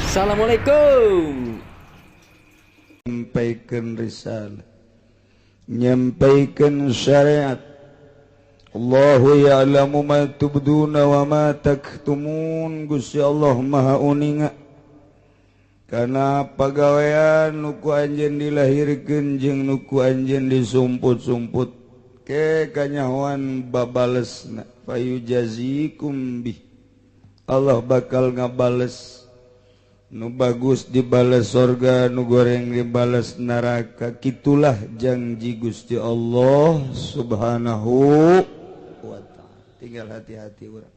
Assalamualaikum. Nyampaikan risalah, nyampaikan syariat. Allahu ya'lamu ma tubduna wa ma taktumun. Gusti Allah Maha uninga kana pagawean nu ku anjeun dilahirkeun jeung nu ku anjeun disumput-sumput ke kanyahoan babalesna. Fayujazikum bih, Allah bakal ngabales. Nu bagus dibales sorga, nu goreng dibales neraka. Kitulah janji Gusti Allah Subhanahu wa ta'ala. Tinggal hati-hati urang.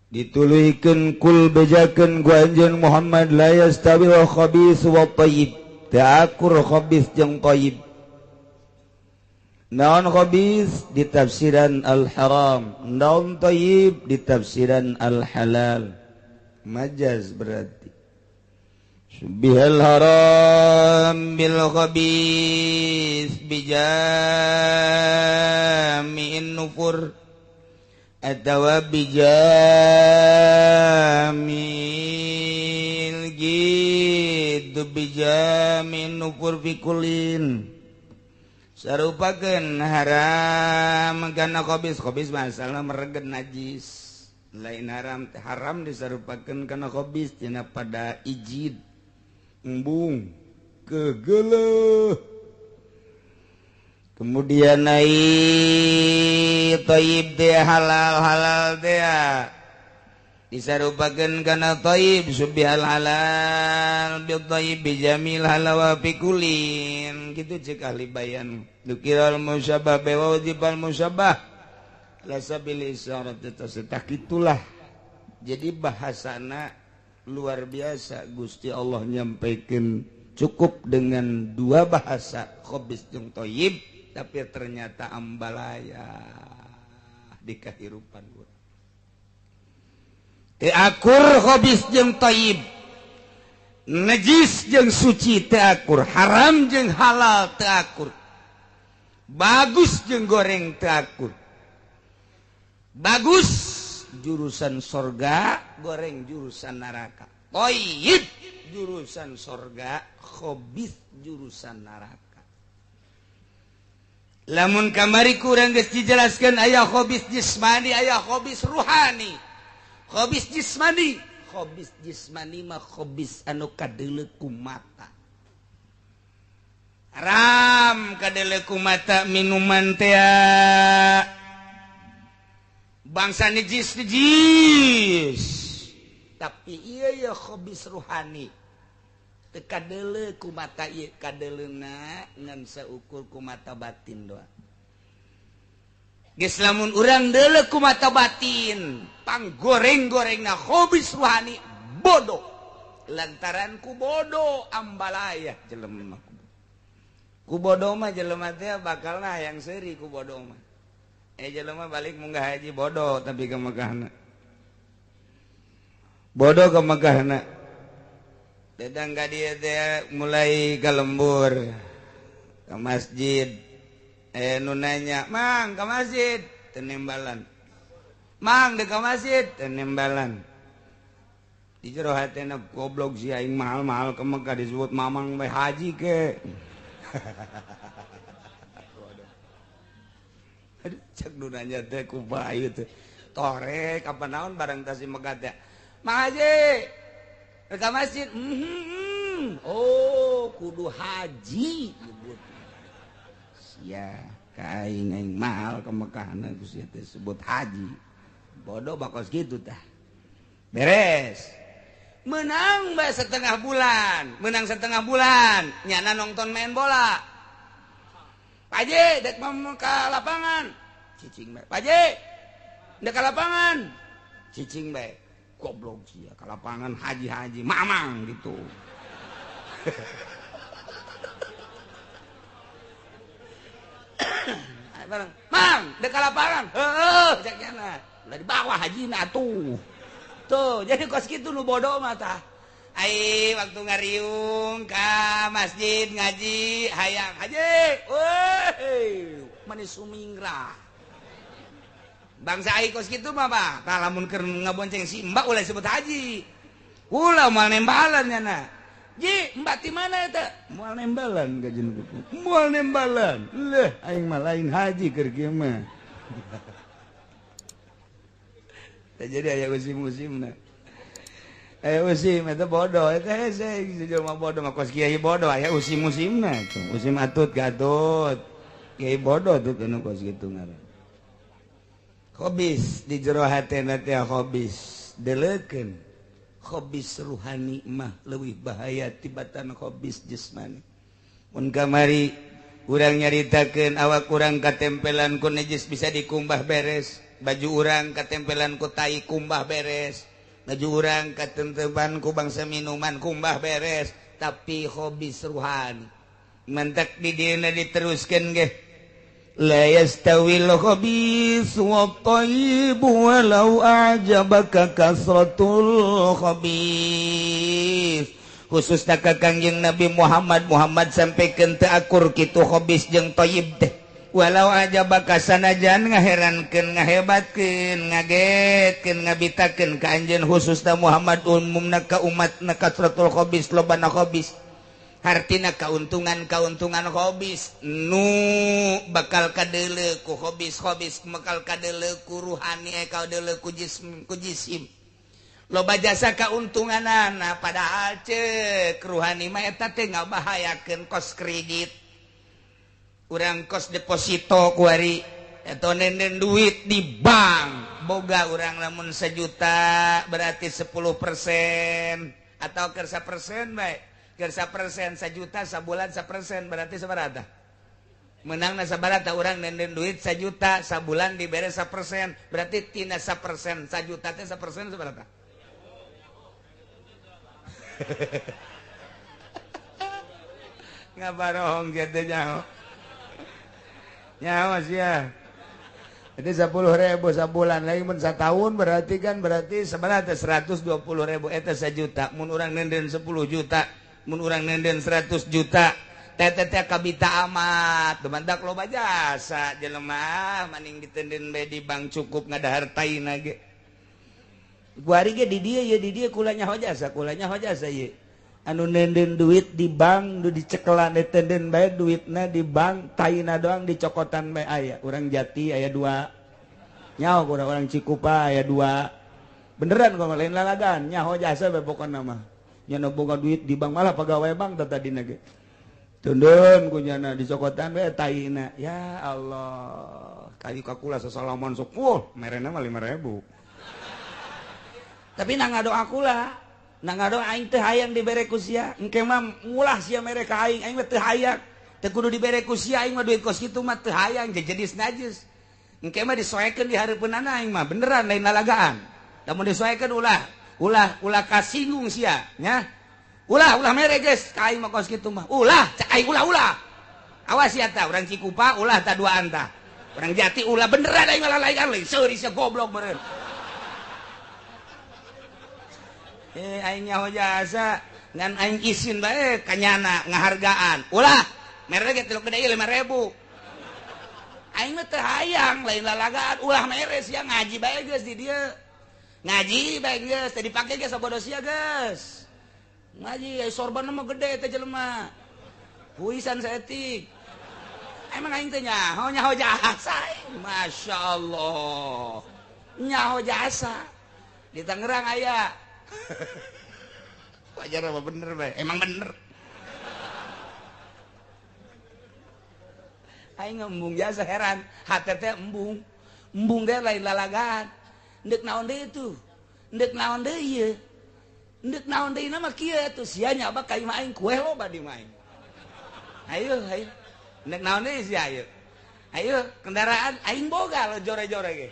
Dituluhikeun kul bejakeun ku anjeun Muhammad, la yastawi al khabis wa thayyib. Teu akur khabis jeung thayyib. Naon khabis ditafsiran al haram, naon thayyib ditafsiran al halal. Majaz berarti. Bihal haram bil khabis bijami'in nufur atawa bijamil gitu bijamin nufur fikulin. Sarupakeun haram kana khabis, khabis masalah meregen najis. Lain haram, haram disarupakeun kana khabis tina pada ijid embung kegeleuh. Kemudian naik thayyib teh halal, halal teh disarupakeun kana thayyib subihal halal bil thayyib bijamil halawa fikulin. Kitu cek ahli bayan. Dukiral musyabah wa wajibal musyabah la sabil isyarat tasatah. Itulah. Jadi bahasana luar biasa Gusti Allah nyampaikan cukup dengan dua bahasa khabis jeung thayyib, tapi ternyata ambalaya di kehidupan urang. Teu akur khabis jeung thayyib, najis jeung suci teu akur, haram jeung halal teu akur, bagus jeung goreng teu akur. Bagus jurusan sorga, goreng jurusan neraka. Thayyib jurusan sorga, khabis jurusan neraka. Lamun kamari kurang geus dijelaskeun aya khabis jismani, aya khabis ruhani. Khabis jismani, khabis jismani mah khabis anu kadeuleu ku mata. Haram kadeuleu ku mata minuman teh bangsa najis najis. Tapi ieu ya khabis ruhani. Teu kadeuleu ku mata ieu, kadeleuna ngan saukur ku mata batin doang. Geus lamun urang deuleu ku mata batin, panggoreng-gorengna khabis ruhani bodoh. Lantaran ku bodoh ambalaya jelema. Ku bodoh mah jelema teh bakalna hayang seuri ku bodoh mah. Jelema balik munggah haji bodoh tapi ke Mekahna. Bodoh ke Mekahna. Dedang ka dieu teh mulai ka lembur ke masjid. Nu nanya, "Mang, ke masjid?" Tenembalan. "Mang, dek ke masjid?" Tenembalan. Di jero hatena goblok si aing mahal-mahal ke Mekah disebut mamang bae haji ke. Aduh, cek nu nanya teh kumaha ieu teh. Torek apa naon barang tasi Mekah teh. "Mang Haji, ke masjid?" Oh, kudu haji nyebut. Ya, ka aing aing mahal ke Mekahna geus teh sebut haji. Bodoh bakos kitu tah. Beres. Menang bae setengah bulan, menang setengah bulan, nyana nonton main bola. Pak Haji, dek mau ke lapangan. Cicing bae. Pak Haji, dek ke lapangan. Cicing bae. Goblok sia ke lapangan haji-haji mamang gitu. Bareng, "Mang, dek ke lapangan." Heuh, cek nyana. Lah di bawah hajina tuh. Tuh, jadi kos kitu nu bodoh mah tah. Ai waktu ngariung ka masjid ngaji hayang haji. Weuh, manis sumingrah. Bangsa aing kos kitu mah Pak. Tah lamun keur ngabonceng si Mbak ulah sebut haji. Ulah moal nembalan nyana. Ji, Mbak ti mana eta? Moal nembalan gajeun kuku. Moal nembalan. Leuh, aing mah lain haji keur kieu mah. Tah jadi aya usim-usimna. Aya usim eta bodoh, eta hese jelema bodoh mah kos kiai bodoh aya usim-usimna tuh. Usim atut gatut. Kiai bodoh tuh anu kos kitu ngaran. Khobis di jero hatena teh khobis deleukeun. Khobis ruhani mah leuwih bahaya tibatan khobis jasmani. Mun kamari urang nyaritakeun awak urang katempelan ku najis bisa dikumbah beres, baju urang katempelan ku tai kumbah beres, baju urang katempelan ku bangsa minuman kumbah beres, tapi khobis ruhani mantak di dieuna diteruskeun ge. La yastawil khabis wat thayyib walau a'jabaka kasratul khabis. Khususna ka Kangjeng Nabi Muhammad, Muhammad sampaikan teu akur kitu khabis jeung thayyib teh. Walau a'jabaka sanajan ngaherankeun, ngahebatkeun, ngagetkeun, ngabitakeun ka anjeun khususna Muhammad umumna ka umatna kasratul khabis lobana khabis. Hartina kauntungan-kauntungan khobis nu bakal kadeule ku khobis-khobis bakal kadeule ku ruhani kadeule ku jism ku jisim loba jasa kauntunganana padahal ceuk ruhani mah eta teh ngabahayakeun kos kredit urang kos deposito kuari atau nenden duit di bank boga urang lamun sejuta berarti 10% atau kersa persen bae kersa persen sejuta sabulan 1% berarti sabaraha menang na sabaraha urang nenden duit sejuta sabulan dibere 1% berarti tina 1% sejuta teh 1% sabaraha ngabarohong kieu nyaho nyaho sia itu 10.000 sabulan lagi mun satahun berarti kan berarti sabaraha 120.000 eta sejuta mun urang nenden 10 juta mun urang nenden 100 juta teh teh kabita amat dumandak loba jasa jelema maning ditenden bae di bank cukup ngadahar taina ge kuari ge di dieu ye di dieu kula nyaho jasa ye anu nenden duit di bank nu dicekelan ditenden bae duitna di bank taina doang dicokotan bae aya urang Jati aya dua nyaho kurang orang Cikupa aya dua beneran kok lain lalagan nyaho jasa bae pokona mah nyana boga duit di bank malah pegawai bank tadi ge tundun ku nyana dicokotan bae taina ya Allah kayu kakula sasalaman sok wah merena mah 5.000 tapi na ngadoa kula na ngadoa aing teu hayang dibere ku sia engke mah mulah sia mere ka aing aing mah teu hayang teu kudu dibere ku sia aing mah duit kos kitu mah teu hayang jadi najis engke mah disoekeun di hareupeunana aing mah beneran lain lalagaan lamun disoekeun ulah ulah ulah kasinggung sia nya ulah ulah mere geus ka aing mah kos kitu mah ulah cak aing ulah ulah awas sia tah urang Cikupa ulah tah duaan tah urang Jati ulah beneran aing mah lalaikan lain seuri sia goblok meureun aing nyaho jasa ngan aing isin bae ka nyana ngahargaan ulah mere ge tilok gede 5.000 aing mah teu hayang lain lalagaan ulah mere sia ngaji bae geus di dieu ngaji bae geus teu dipake ge sabodo sia geus ngaji ai sorban mah gede teh jelema puisan saeutik emang aing teh nyaho nyaho jasa masyaallah nyaho jasa di Tangerang aya wajar apa bener bae emang bener aing embung jasa heran hate teh embung embung teh lain lalagaan ndek naon deui tuh ndek naon deui ieu ndek naon deui mah kieu atuh sia nyaba ka imah aing kue loba di imah aing ayo ayo ndek naon deui sia ayo ayo kendaraan aing boga lo jore-jore ge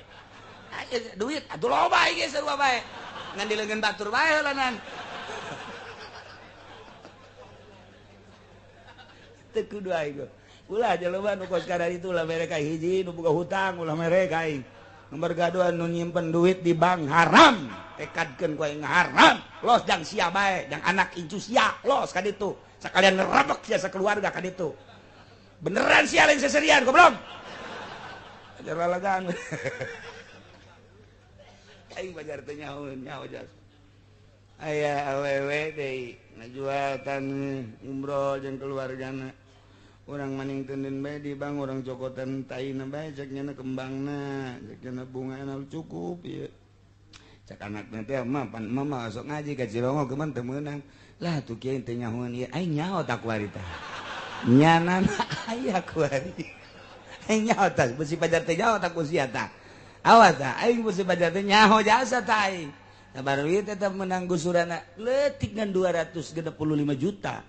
ayo duit atuh loba aing ge sarua bae ngan dileungeun batur bae heulanan teu kudu aing ulah jelema nu kos kada itu ulah mere ka hiji nu boga hutang ulah mere ka aing nomor gaduhan nu nyimpen duit di bank haram tekadkeun ku aing haram los jang sia bae jang anak incu sia los ka ditu sakalian ngerebek sia sakeluarga ka ditu beneran sia lain seserian goblok ajar lalagan. aing Pajar teh nyaho nyaho jasa. Aya awewe deui ngajual taneuh umroh jeung keluargana. Urang maning teuneun bae di bank urang cokotan taina bae cek nyana kembangna, cek nyana bungana cukup ieu. Cek anakna teh mah pan mama sok ngaji ka Cirongo geman teu meunang. Lah tuh kiai teh nyahoan ieu aing nyaho tak kuari tah. Nyanana aya kuari. Aing nyaho tah besi Pajar teh nyaho tak ku sia tah. Awas tah aing besi Pajar teh nyaho jasa tah aing. Sabar ieu tetep menang gusurana leutik ngan 265 juta.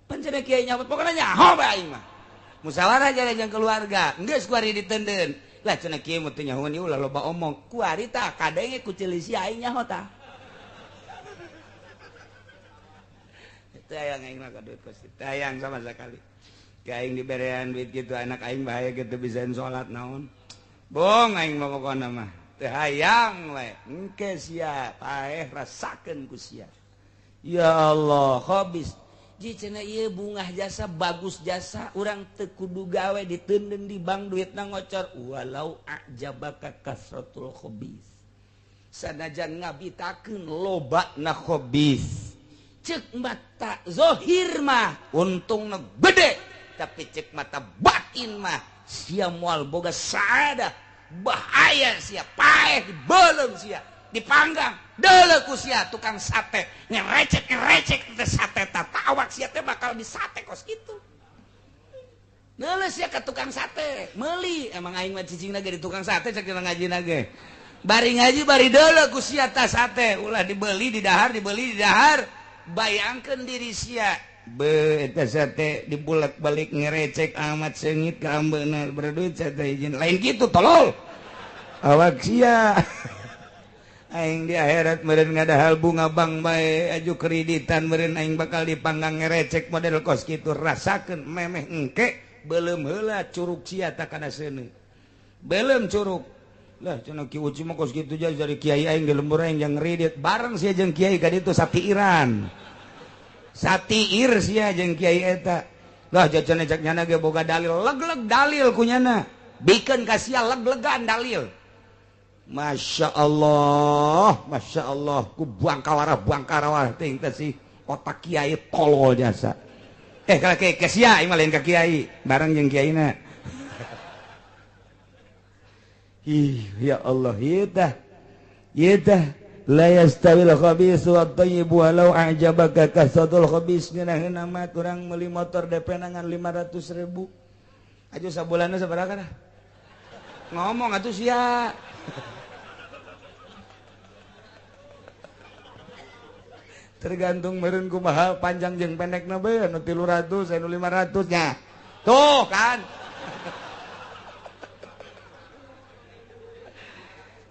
Pancen kiai nyaho pokona nyaho bae aing mah. Musyawarah jeung keluarga, geus kuari ditendeun. Lah cenah kiai mah teu nyahoan ieu ulah loba omong. Kuari tah kadenge ku ceulisi aing nyaho tah. Teu hayang aing mah ka duit kos. Teu hayang sama sekali. Ka aing diberean duit kitu anak aing bahaya kitu bisa salat naon. Bong aing mah pokona mah. Teu hayang we. Engke sia paeh rasakeun ku sia. Ya Allah, khabis. Ji cenah ieu bungah jasa bagus jasa urang teu kudu gawe diteundeun di bank duitna ngocor walau a'jabaka kasratul khabis. Sanajan ngabitakeun lobana khabis. Cek mata zohir mah untungna gede, tapi cek mata batin mah sia moal boga saadah, bahaya sia paeh dibeuleum sia dipanggang deuleu ku sia tukang sate ngerecek-ngerecek teh sate tah awak sia teh bakal disate kos kitu. Deuleu sia ka tukang sate meuli emang aing mah cicingna ge di tukang sate cek ngajina ge. Bari ngaji bari deuleu ku sia tah sate ulah dibeli di dahar dibeli di dahar. Bayangkeun diri sia be eta sate dibulak-balik ngerecek amat seungit ka ambeuna berduit sate izin lain kitu tolol awak sia. Aing di akhirat meureun ngadahal bunga bank bae aju kreditan meureun aing bakal dipanggang ngerecek model kos kitu rasakeun memeh engke beuleum heula curug sia ta kana seuneu beuleum curug lah cenah Ki Uci mah kos kitu jauh dari kiai aing di lembur aing jeung ngredit bareng sia jeung kiai ka ditu satiiran satiir sia jeung kiai eta lah jajan cek nyana ge boga dalil leg-leg dalil ku nyana bikeun ka sia leg-legan dalil. Masya Allah, Masya Allah, ku buang kawarah ting teh si otak kiai tolol jasa. Kalau ke sia aing mah lain ka kiai, bareng jeung kiaina. Ih, ya Allah, ieu tah. Ieu tah la yastawil khabitsu wat thayyibu walau a'jabaka kasratul khabis ngeunaheun mah urang meuli motor DP ngan 500.000. Aju sabulanna sabaraha kana? Ngomong atuh sia. Tergantung meureun kumaha panjang jeung pendekna bae anu 300 anu 500 nya. Tuh kan.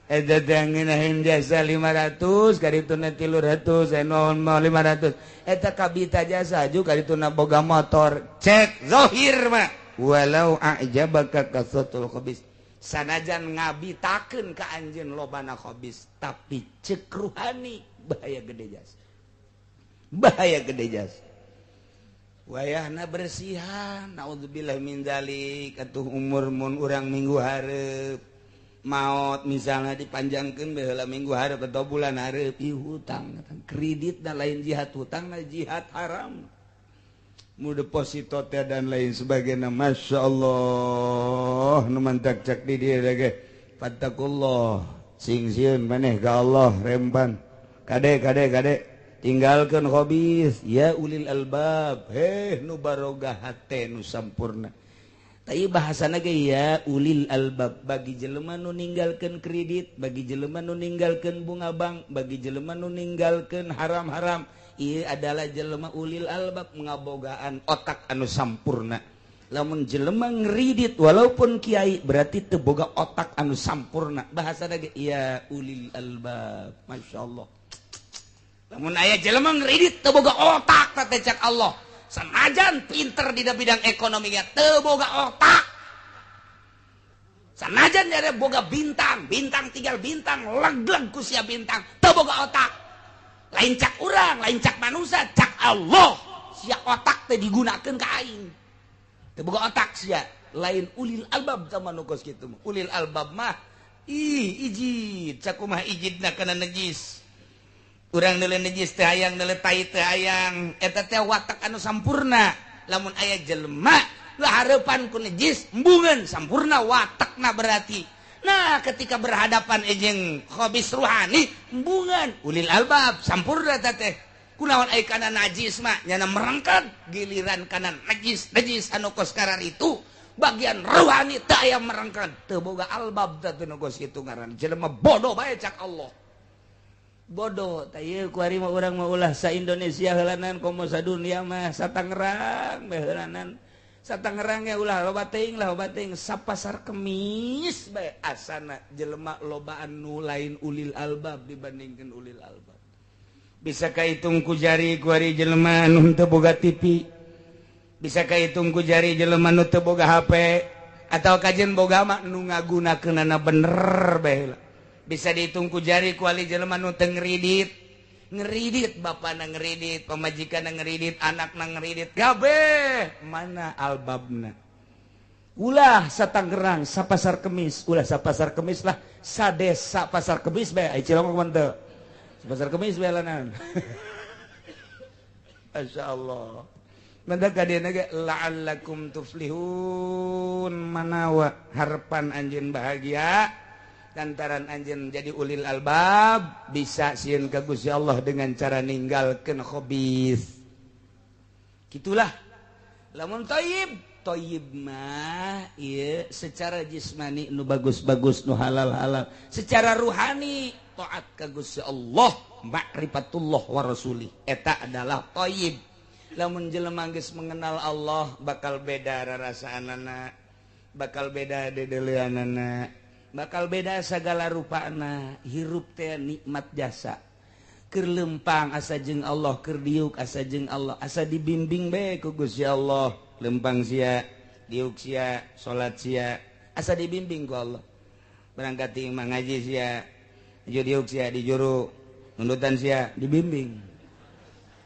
Eta teh ngeunaheun jasa 500 karituna 300 anu 500. Eta kabita jasa aju karituna boga motor. Cek zahir mah walau a'jabaka kasratul khabis. Sanajan ngabitakeun ka anjeun lobana khabis tapi cek ruhani bahaya gede jasa. Bahaya gede jasa. Wayahna bersihan naudzubillah min dzalik atuh umur mun urang minggu hareup maot misalnya dipanjangkeun baheula minggu hareup atau bulan hareup ih hutang kredit dan lain jihad hutang na jihad haram mu deposito teh dan lain sebagainya. Masya Allah nu mantak cek di dieu ge fattakullah sing sieun maneh ka Allah rempan kade kade kade tinggalkeun khabis ya ulil albab heh nu baroga hate nu sampurna. Tapi bahasana ge ya ulil albab bagi jelema nu ninggalkeun kredit, bagi jelema nu ninggalkeun bunga bank, bagi jelema nu ninggalkeun haram-haram. Ieu adalah jelema ulil albab ngabogaan otak anu sampurna. Lamun jelema ngredit walaupun kiai berarti teu boga otak anu sampurna. Bahasana ge ya ulil albab. Masyaallah. Lamun aya jelema ngredit teu boga otak teh cek Allah. Sanajan pinter di bidang ekonominya teu boga otak. Sanajan jare boga bintang, bintang tinggal bintang, leg-leg ku sia bintang, teu boga otak. Lain cak urang, lain cak manusia, cak Allah. Sia otak teh digunakeun ka aing. Teu boga otak sia, lain ulil albab sama nu kos kitu. Ulil albab mah ih ijid. Cakumaha ijidna kana najis. Urang neuleuh najis teh hayang, neuleuh tai teh hayang. Eta teh watak anu sampurna. Lamun aya jelema hareupan ku najis embungeun sampurna watakna berarti. Nah, ketika berhadapan jeung khabis ruhani embungeun ulil albab sampurna teh. Kunaon aya kana najis mah nyana merengket giliran kana najis najis anu kos karar itu bagian ruhani teu aya merengket teu boga albab teh nu kos kitu ngaran jelema bodoh bae cak Allah. Bodoh tah ieu kuari mah urang mah ulah sa Indonesia heulanan komo sadunia mah sa Tangerang bae heulanan. Sa Tangerang ge ulah loba teuing lah loba teuing sapasar Kemis bae asana jelema lobaan nu lain ulil albab dibandingkeun ulil albab. Bisa kahitung ku jari kuari jelema anu teu boga TV. Bisa kahitung ku jari jelema nu teu boga HP atau kajen boga mah nu ngagunakeunana bener bae. Bisa dihitung ku jari kuali jelema nu teu ngeridit. Ngeridit bapana ngeridit, pamajikanna ngeridit, anakna ngeridit, kabeh mana albabna. Ulah sa Tangerang, sa Pasar Kemis, ulah sa Pasar Kemis lah, sa desa Pasar Kemis bae, ai Cilongok mah teu. Pasar Kemis bae lanan. Masyaallah. Manda ka dieuna ge la'allakum tuflihun manawa harapan anjeun bahagia. Lantaran anjeun jadi ulil albab bisa sieun ka Gusti Allah dengan cara ninggalkeun khabis. Gitulah. Lamun thayyib, thayyib mah ieu secara jismani nu bagus-bagus nu halal-halal, secara ruhani taat ka Gusti Allah, ma'rifatullah wa rasulih. Eta adalah thayyib. Lamun jelema geus mengenal Allah bakal beda rarasaanana, bakal beda dedeleanana, bakal beda segala rupana. Hirup teh nikmat jasa. Keur lempang asa jeung Allah, keur diuk asa jeung Allah, asa dibimbing bae ku Gusti Allah. Lempang sia, diuk sia, salat sia, asa dibimbing ku Allah. Berangkat ti imah ngaji sia, diuk sia di juru, nundutan sia dibimbing.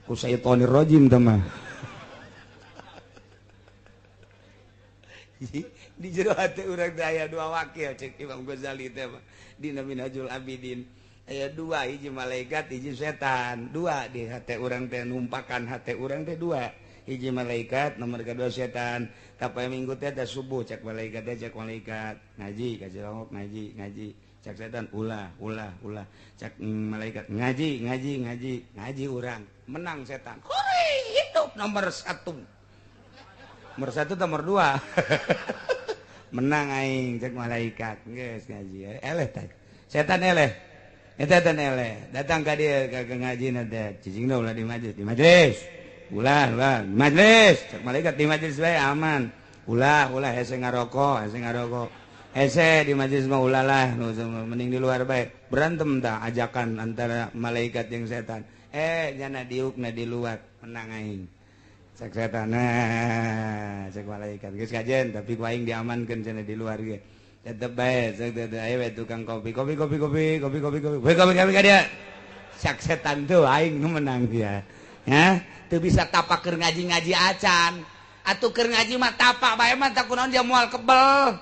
Ku syaitonir rajim teh mah. Di jero hati urang teh aya dua wakil cek Imam Ghazali teh mah dina Minhajul Abidin aya dua, hiji malaikat hiji setan. Dua di hati urang teh numpakan hati urang teh dua, hiji malaikat nomor kedua setan. Kapan minggu teh teh subuh cek malaikat teh, cek malaikat ngaji ka Cilongok ngaji ngaji, cek setan ulah ulah ulah, cek malaikat ngaji ngaji ngaji ngaji, urang menang setan. Hore hidup nomor satu. Nomor satu nomor dua. Menang aing cek malaikat geus ngaji eleh teh setan eleh eta setan eleh datang ka dieu ka ngaji teh cicingna ulah di majelis, di majelis ulah ulah di majelis cek malaikat di majelis bae aman, ulah ulah hese ngarokok hese ngarokok hese di majelis mah ulah lah mending di luar bae. Berantem tah ajakan antara malaikat jeung setan, nyana diukna di luar menang aing cek setan. Nah cek malaikat geus kajen tapi ku aing diamankeun cenah di luar ge tetep bae cek teh aya we tukang kopi kopi kopi kopi kopi kopi kopi kopi kopi kopi ka dia cek setan tuh aing nu menang dia ya teu bisa tapak keur ngaji-ngaji acan atuh keur ngaji mah tapak bae mah tak kunaon dia moal kebel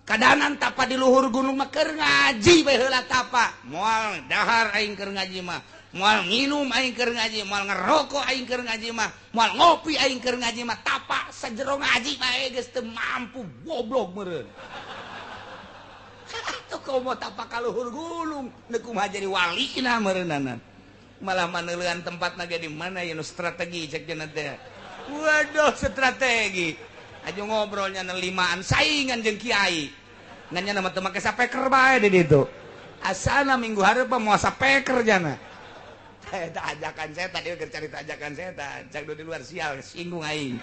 kadanan tapa di luhur gunung mah keur ngaji bae heula tapa moal dahar aing keur ngaji mah, moal nginum aing keur ngaji, moal ngerokok aing keur ngaji mah, moal ngopi aing keur ngaji mah, tapa sajero ngaji bae geus teu mampu goblok meureun. Atuh komo tapa ka luhur gunung neuk kumaha jadi walina meureunana. Malah maneuleun tempatna ge di mana ieu nu strategi cek cenah teh. Waduh strategi. Aja ngobrolnya limaan saingan jeung kiai. Ngan nya mah teu make sapeker bae di ditu. Asana minggu hareup moal sapeker jana. Ajakan setan, dia cari ajakan setan. Cak di luar sial, singgung aing.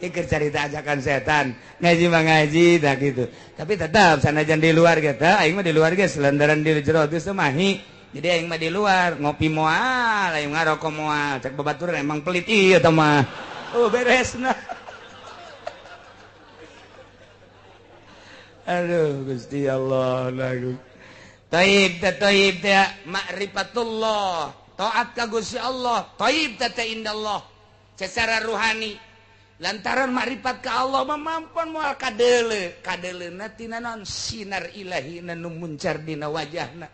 Dia cari ajakan setan, ngaji mah ngaji, tak gitu. Tapi tetap sanajan di luar gitu, aing mah di luar geus lantaran di jero geus mahi. Jadi aing mah di luar ngopi moal, aing ngarokok moal. Cak babaturan emang pelit ieu teh mah. Oh beres nah. Aduh Gusti Allah lagu. Thayyib teh thayyib teh ma'rifatullah, taat ka Gusti Allah, thayyib teh indallah secara ruhani. Lantaran makrifat ka Allah mah mampon moal kadeule, kadeleuna tina naon sinar ilahi nu muncar dina wajahna.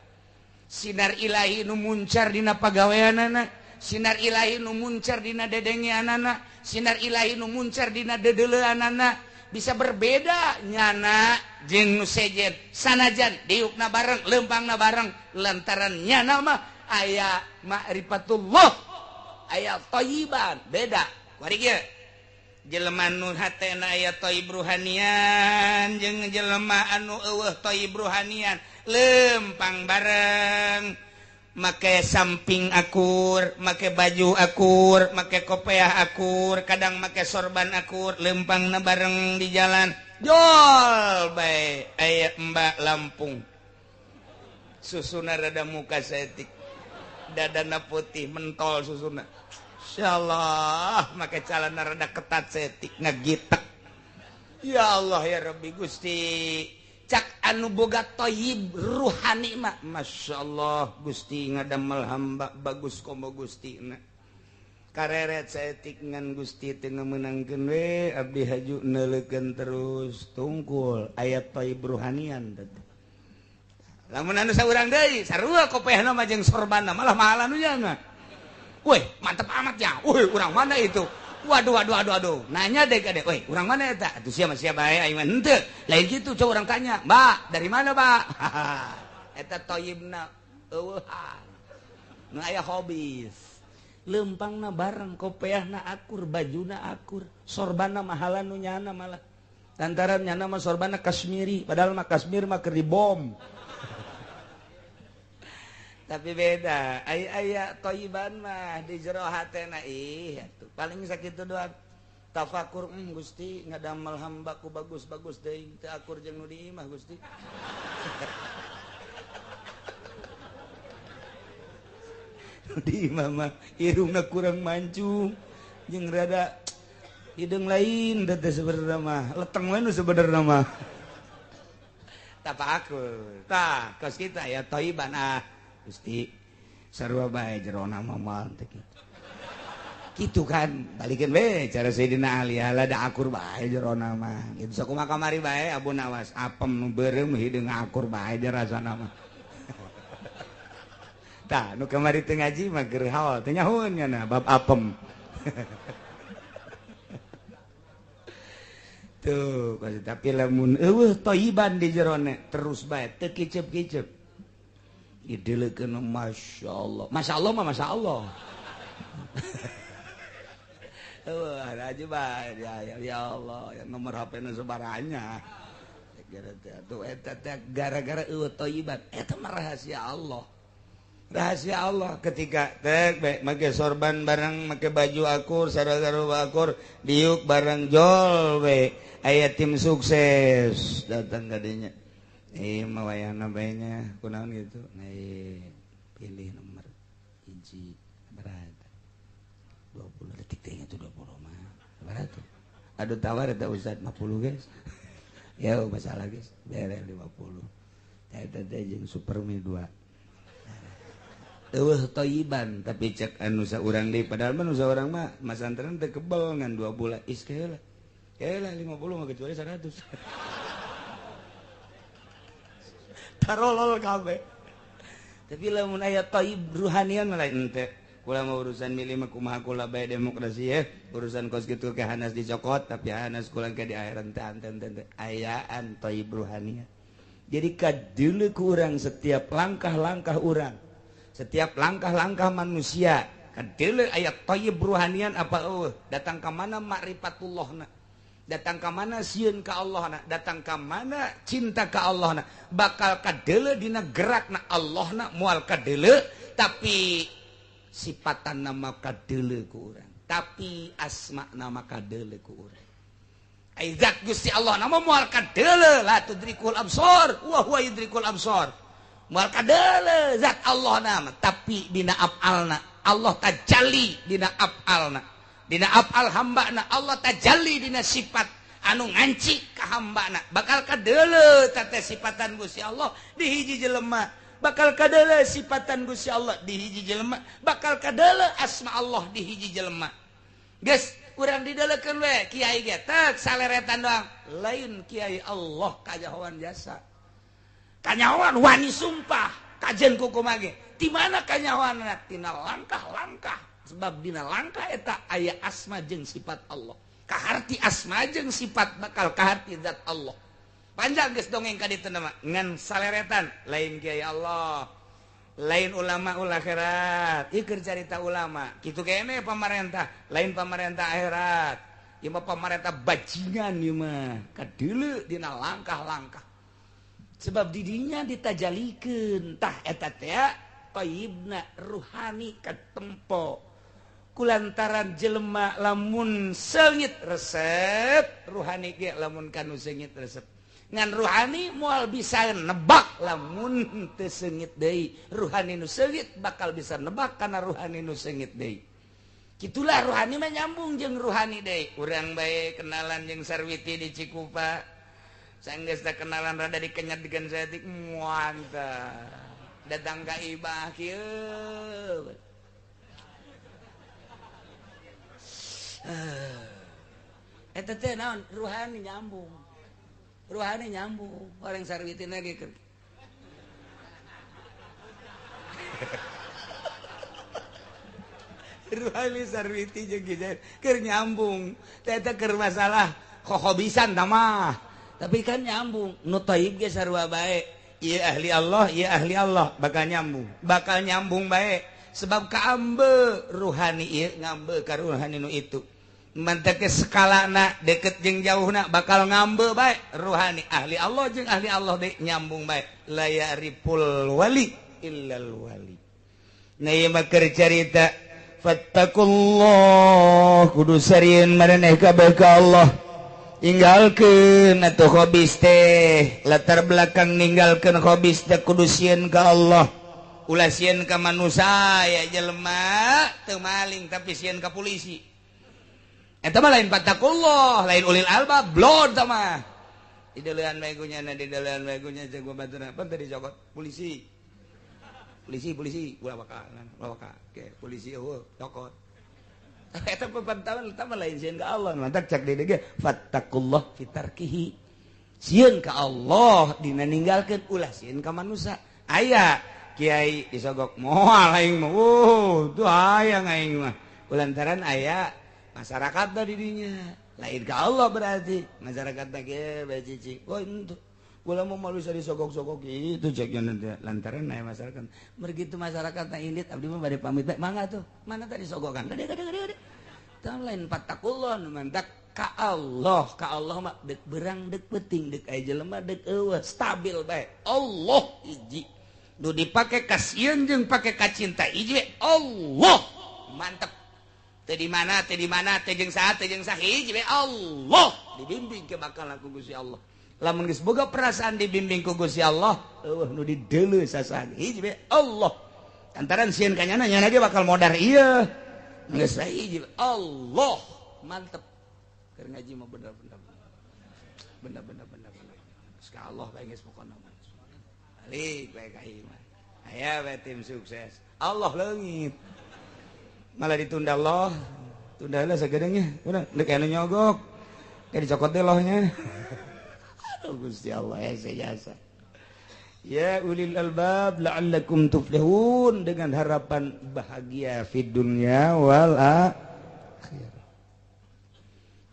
Sinar ilahi nu muncar dina pagaweanana, sinar ilahi nu muncar dina dedengeanana, sinar ilahi nu muncar dina dedeleuanana. Bisa berbeda nyana jeung nu sejen sanajan diukna bareng lempangna bareng lantaran nyana mah aya ma'rifatullah aya thayyiban beda. Kuari kieu jelema nu hatena aya thayyib ruhanian jeung jelema anu eueuh thayyib ruhanian lempang bareng make samping akur, make baju akur, make kopiah akur, kadang make sorban akur, lempangna bareng di jalan. Jol bae aya Mbak Lampung. Susuna rada muka saeutik. Dadana putih mentol susuna. Insyaallah make calana rada ketat saeutik ngagitek. Ya Allah ya Rabbi Gusti. Cak anu boga thayyib ruhani mah Masya Allah Gusti ngadamel hamba bagus komo Gusti na kareret saeutik ngan Gusti teu meunangkeun we abdi haju neuleukeun terus tungkul aya thayyib ruhanian teh. Lamun anu saurang deui sarua kopeahna mah jeung sorbanna malah mahalan nu nya. Weh mantep amat ya. Weh urang mana itu? Waduh waduh aduh aduh. Nanya deh ka deh, weh urang mana eta? Atuh sia mah sia bae aing mah henteu. Lain kitu coba urang tanya, "Mbak, dari mana, Pak?" Eta thayyibna eueuhan. Nu aya hobis. Lempangna bareng, kopeahna akur, bajuna akur, sorbanna mahalan nu nyana malah. Lantaran nyana mah sorbanna Kashmiri, padahal mah Kashmir mah keur dibom. Tapi beda, aya thayyiban mah di jero hatena ih atuh paling sakitu doang. Tafakur Gusti ngadamel hamba ku bagus-bagus deui teu akur jeung nu di imah Gusti. Nu di imah mah irungna kurang mancung jeung rada hideung lain teh sebenarna mah, leteng we nu sebenarna mah. Tafakur. Tah, kos kita ya thayyiban ah. Gusti sarua bae jerona mah moal teh kitu. Kitu kan balikeun we cara Sayyidina Ali ala da akur bae jerona mah. Kitu sakumaha kamari bae Abu Nawas apem nu beureum hideung akur bae rasana mah. Tah nu kamari teu ngaji mah keur haol teu nyahoeun nya bab apem. Tuh tapi lamun eueuh thayyiban di jerona terus bae teu kicep-kicep. Idelekeun Masya Allah. Masya Allah mah Masya Allah. Wah, aja bae ya, ya Allah, ya nomor HP-na sebaranya. Tuh eta teh gara-gara eueuh thayyiban. Eta mah rahasia Allah. Rahasia Allah ketika teh make sorban bareng, make baju akur, sarua akur, diuk bareng jol we. Aya tim sukses datang ka dinya. Mah wayahna bae nya kunaon gitu. Pilih nomor hiji berat. 20 detik teh nya tuh 20 mah. Berat tuh. Aduh tawar eta Ustaz 50 guys. Ya masalah guys. Bere 50. Eta teh jeung Supermi 2. Eueuh thayyiban tapi cek anu saurang deui padahal mah nu saurang mah masantren teh kebel ngan 2 bulan. Is keula. Keula 50 mah kecuali 100. Tarolol kabeh. Tapi lamun aya thayyib ruhanian mah lain henteu. Kula mah urusan milih mah kumaha kula bae demokrasi ya. Urusan kos kitu ke hanas dicokot tapi hanas kula ke di akhirat teh ente ayaan thayyib ruhanian. Jadi kadeuleu ku urang setiap langkah-langkah urang, setiap langkah-langkah manusia kadeuleu aya thayyib ruhanian apa eueuh. Datang ka mana makrifatullahna? Datang ka mana sieun ka Allah na, datang ka mana cinta ka Allah na, bakal kadeuleu dina gerakna Allah na moal kadeuleu tapi sipatan nama kadeuleu ku urang, tapi asma nama kadeuleu ku urang. Ai zat Gusti Allah nama moal kadeuleu la tudrikul absar wa huwa yudrikul absar. Moal kadeuleu zat Allah nama tapi dina afalna Allah tajalli dina afalna. Dina afal hambana Allah tajalli dina sifat anu nganci ka hambana bakal kadeuleu teh sifatan Gusti Allah di hiji jelema, bakal kadeuleu sifatan Gusti Allah di hiji jelema, bakal kadeuleu asma Allah di hiji jelema. Geus Urang didelekeun we kiai ge tek saleretan doang. Lain kiai Allah kanyahoan jasa. Kanyahoan wani sumpah kajen kukumaha ge. Di mana kanyahoanna? Tina langkah-langkah. Sebab dina langkah eta aya asma jeung sifat Allah. Kaharti asma jeung sifat bakal kaharti zat Allah. Panjang geus dongeng ka ditu mah ngan saleretan lain kiai Allah. Lain ulama ul akhirat. Ieu keur carita ulama. Kitu kene pamarentah, lain pamarentah akhirat. Ieu mah pamarentah bajingan ieu mah. Kadeuleu dina langkah-langkah. Sebab didinya ditajalikeun tah eta teh thayyibna ruhani katempo. Kulantaran jelema lamun seungit resep, ruhani ge lamun kanu seungit resep. Ngan ruhani moal bisa nebak lamun teu seungit deui. Ruhani nu seungit bakal bisa nebak kana ruhani nu seungit deui. Kitulah ruhani mah nyambung jeung ruhani deui. Urang bae kenalan jeung Sarwiti di Cikupa. Sanggeus teh kenalan rada dikenyat digan saeutik muantah. Datang ka ibah kieu. Eta teh naon? Ruhani nyambung. Ruhani nyambung. Orang Sarwitina ge keur. Ruhani Sarwiti jeung Gijair keur nyambung. Teh eta keur masalah kohobisan tah mah. Tapi kan nyambung. Nu thayyib ge sarua bae. Ieu ahli Allah, ieu ahli Allah bakal nyambung. Bakal nyambung bae. Sebab kaambe ruhani ieu ngambe ka ruhani nu itu. Mantek skalana deket jeung jauhna bakal ngambe bae ruhani ahli Allah jeung ahli Allah deui nyambung bae. La ya'riful wali illal wali. Nah ieu mah keur carita fattakullah kudu sarieun maraneh kabeh ka Allah. Tinggalkeun atuh hobis teh, latar belakang ninggalkeun hobis teh kudu sieun ka Allah. Ulah sieun ka manusia ya jelema teu maling tapi sieun ka polisi. Eta mah lain fattakullah, lain ulil albab, blon tah mah. Dideulean bae gunyana, dideulean bae gunya jago baturna. Pan teh dicokot polisi. Polisi, polisi, ulah bakalan, ulah bakal. Oke, polisi eueuh cokot. Eta pepantauan eta mah lain sieun ka Allah, mantak cak deui ge fattakullah fi tarkihi. Sieun ka Allah dina ninggalkeun ulah sieun ka manusia. Aya kiai disogok moal aing mah. Wuh, tuh hayang aing mah. Kulantaran aya masyarakat di dinya. Lain ka Allah berarti masyarakat teh ge bae cicing. Oh itu kula mau malu bisa disogok-sogok gitu ceknya nanti lantaran aya masyarakat. Begitu masyarakat teh indit abdi mah bade pamit bae. Mangga tuh. Mana tadi sogokan? Gede gede gede gede. Tah lain fattakullah mantak ka Allah mah deuk berang deuk peuting deuk aya jelema deuk eueuh stabil bae. Allah hiji. Nu dipake kasieun jeung pake kacinta hiji Allah. Mantep. Teu di mana, teu di mana, teu jeung saha, teu jeung saha hiji bae Allah. Dibimbing ke bakal ku Gusti Allah. Lamun geus boga perasaan dibimbing ku Gusti Allah, eueuh nu dideuleu sasaha hiji bae Allah. Lantaran sieun ka nyana, nyana ge bakal modar ieu. Geus bae hiji Allah. Mantep. Keur ngaji mah bener-bener. Bener-bener bener. Geus ka Allah bae geus pokona mah. Balik bae ka ieu mah. Aya bae tim sukses. Allah leungit. Malah ditunda Allah. Tunda heula sagedeungnya. Udah deuk anu nyogok. Kayak dicokot deh lohnya. Gusti Allah ya jasa. Ya ulil albab la'allakum tuflihun, dengan harapan bahagia fid dunya wal akhirah.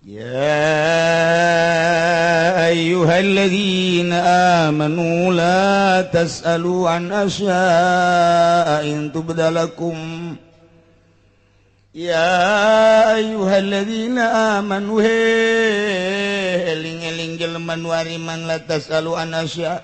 Ya ayyuhalladzina amanu la tas'alu an asya'a in tubdalakum. Ya ayyuhalladzina amanu, eling-eling jelema nu ariman, la tasalu an asya,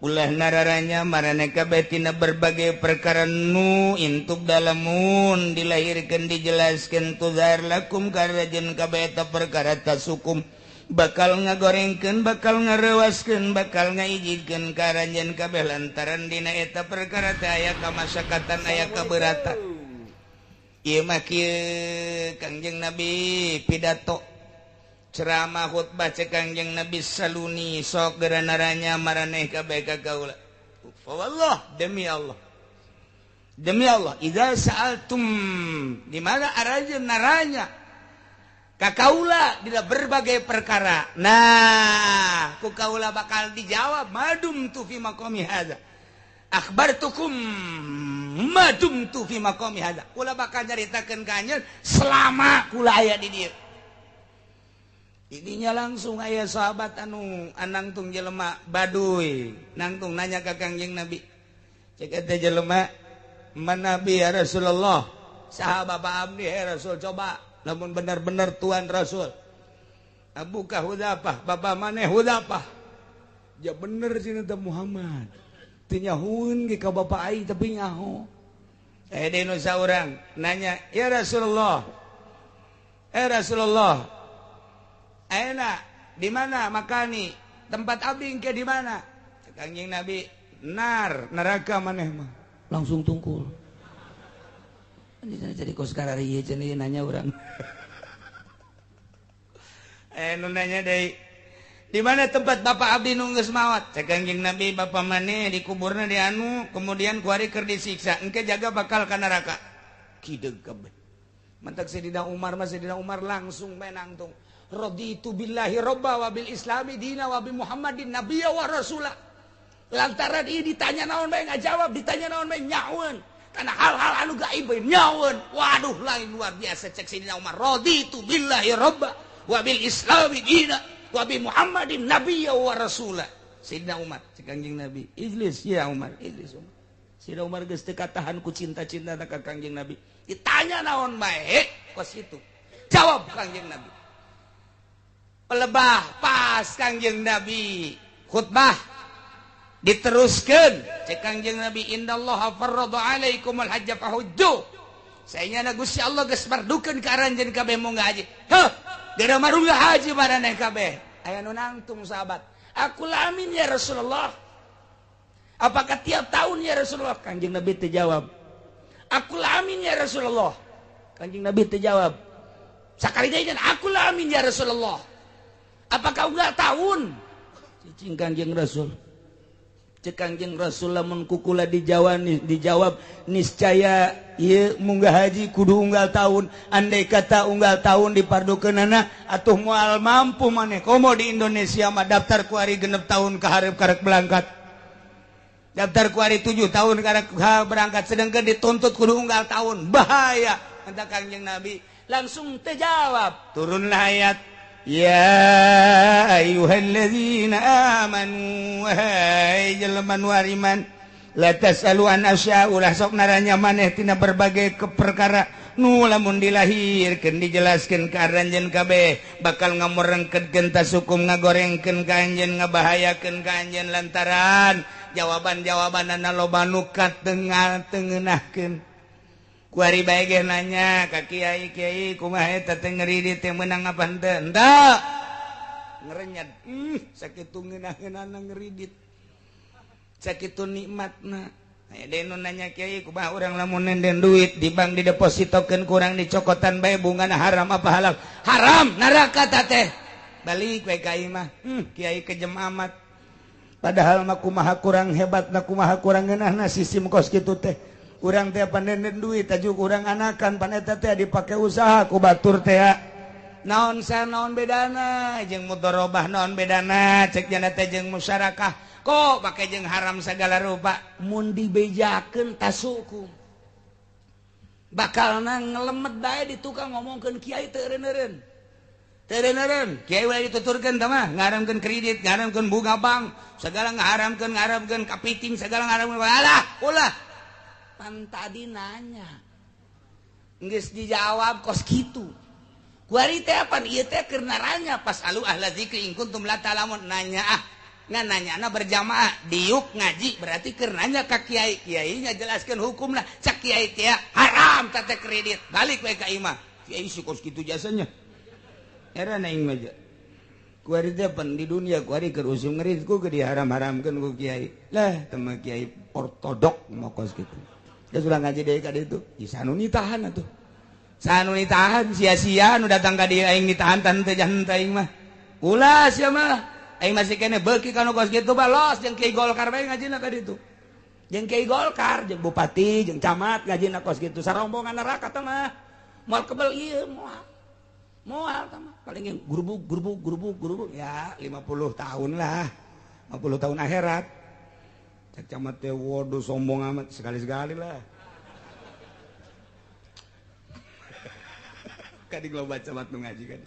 ulah nararanya marane kabeh tina berbagai perkara nu intub dalamun dilahirkeun dijelaskeun tuzar lakum karajen kabeh eta perkara tasukum bakal ngagorengkeun bakal ngarewaskeun bakal ngaijikeun karanjeun kabeh lantaran dina eta perkara teh aya kamasyakatan aya keberatan. Ieu mah kieu Kangjeng Nabi pidato ceramah khutbah cek Kangjeng Nabi saluni sok geura naranya maraneh kabeh ka kaula. Fa wallah, demi Allah, demi Allah, idza sa'altum, di mana aranjeun naranya Ka kaula dina berbagai perkara. Nah, ku kaula bakal dijawab madum tu fi maqami hadza. Akhbartukum madum tu fi maqami hadza. Kula bakal nyaritakeun ka anjeun selama kula aya di dieu. Idinya langsung aya sahabat anu anangtung jelema baduy, nangtung nanya ka Kangjeng Nabi. Cek eta jelema, "Man Nabi ya Rasulullah?" Saha bapak abdi ya Rasul, coba lamun benar-benar Tuhan Rasul. Abuka Hudzafah, bapak maneh Hudzafah. Ya bener sih teh Muhammad. Teu nyahueun ge ka bapak aing tapi nyaho. Eh deui saurang nanya, "Ya Rasulullah. Eh Rasulullah, ayeuna di mana makani? Tempat abdi engke di mana?" Kangjeng Nabi, "Nar, neraka maneh mah." Langsung tungkul. Jadi kos karari cenah nanya urang. Eh nu nanya deui, di mana tempat bapak abdi nu geus maot? Cek Kangjeng Nabi, bapak maneh dikuburna di anu, kemudian kuari keur disiksa, engke jaga bakal ka neraka. Kideug kabeh. Mantak Sayyidina Umar mah, Sayyidina Umar langsung menangtung. Raditu billahi robba wa bil islami dina wa bi Muhammadin nabiyya wa rasula. Lantaran ieu ditanya naon bae ngajawab, ditanya naon bae nyahueun. Karena hal-hal anu gaib bae nyahueun. Waduh, lain luar biasa cek Sayyidina Umar. Raditu billahi robba wa bil islami dina wa bi Muhammadin nabiyya wa rasula. Sayyidina Umar, cek Kangjeng Nabi, "Ijlis ya Umar, ijlis Umar." Sayyidina Umar geus teu katahan ku cinta-cinta ka Kangjeng Nabi. Ditanya naon bae kos kitu. Jawab Kangjeng Nabi. Pelebah pas Kangjeng Nabi khutbah diteruskan cek Kangjeng Nabi, innallaha farrada alaikumul hajja fahujju. Saenyana Gusti Allah geus mardukeun ka aranjeun kabeh munggah haji. Heuh, geura marunggah haji maraneh kabeh. Aya nu nangtung sahabat, aku amin ya Rasulullah. Apakah tiap tahun ya Rasulullah? Kangjeng Nabi teu jawab. Aku amin ya Rasulullah. Kangjeng Nabi teu jawab. Sakali deui, aku amin ya Rasulullah. Apakah enggak tahun? Cicing Kangjeng Rasul. Cek Kangjeng Rasul, lamun kukula dijawab, dijawab niscaya ieu munggah haji kudu unggal tahun. Andai kata unggal tahun dipardukeunana atuh moal mampu maneh. Komo di Indonesia mah daftar kuari 6 tahun ka hareup karek berangkat. Daftar kuari 7 tahun karek berangkat, sedangkan dituntut kudu unggal tahun. Bahaya. Kata Kangjeng Nabi langsung terjawab. Turunlah ayat, Ya ayyuhalladzina amanu, wahai jelema nu ariman, la tasalu an asya, ulah sok naranya maneh tina berbagai ke perkara nu lamun dilahirkeun dijelaskeun ka aranjeun kabeh bakal ngamurengkeun tasukum, ngagorengkeun ka anjeun, ngabahayakeun ka anjeun, lantaran jawaban-jawabanana loba nu katengah tengenahkeun. Kuari bae ge nanya ka kiai, "Kiai, kumaha eta teh ngeridit teh meunang apa henteu?" Henteu ngerenyad, sakitu ngeunah-ngeunahna ngeridit, sakitu nikmatna. Aya deui nu nanya, "Kiai, kumaha urang lamun nenden duit di bank didepositokeun kurang dicokotan bae bungana, haram apa halal?" Haram, neraka teh. Balik we ka imah, kiai kejem amat. Padahal mah kumaha kurang hebatna, kumaha kurang ngeunahna sistem kos kitu teh. Urang teh panenden duit tajuk urang anakan, pan eta teh dipake usaha ku batur teh. Naon sa naon bedana jeung mudharabah, naon bedana cek jana teh jeung musyarakah, kok pake jeung haram segala rupa? Mun dibejakeun tasukum bakal ngelemet bae di tukang ngomongkeun kiai teu eureun-eureun, teu eureun-eureun. Kiai we dituturkeun teh mah ngaramkeun kredit, ngaramkeun bunga bank segala, ngaramkeun ngaramkeun kapiting segala, ngaramkeun. Alah, ulah. Pan tadi nanya geus dijawab kos kitu. Kuari teh pan ieu teh keur naranya, fasalu ahla dzikri in kuntum la ta'lamun. Nanya ah ngan nanyana berjamaah diuk ngaji, berarti keur nanya ka kiai, kiainya jelaskeun hukumna. Cak kiai teh haram teh kredit. Balik we ka imah, kiai si kos kitu jasanya. Era aing mah kuari teh pan di dunia kuari keur usum ngerit ku ge diharam-haramkeun ku kiai lah teh mah, kiai ortodok mau kos kitu. Dia sudah ngaji deui ka ditu di sanu nitahan atuh, sanu nitahan sia-sia nu datang ka dieu aing nitahan tan teu jangan aing mah. Ulah sia mah, aing masih kene beuki kanu kos kitu balos jeung kiai Golkar bae ngajina ka ditu, jeung kiai Golkar, jeung bupati, jeung camat ngajina kos kitu, sarombongan neraka teh mah. Moal kebel ieu, moal. Moal tah mah paling grubuk grubuk grubuk grubuk ya 50 tahun lah. 50 tahun akhirat. Cek camat teh waduh sombong amat sekali-sekali lah. Kadi loba camat nu ngaji kan.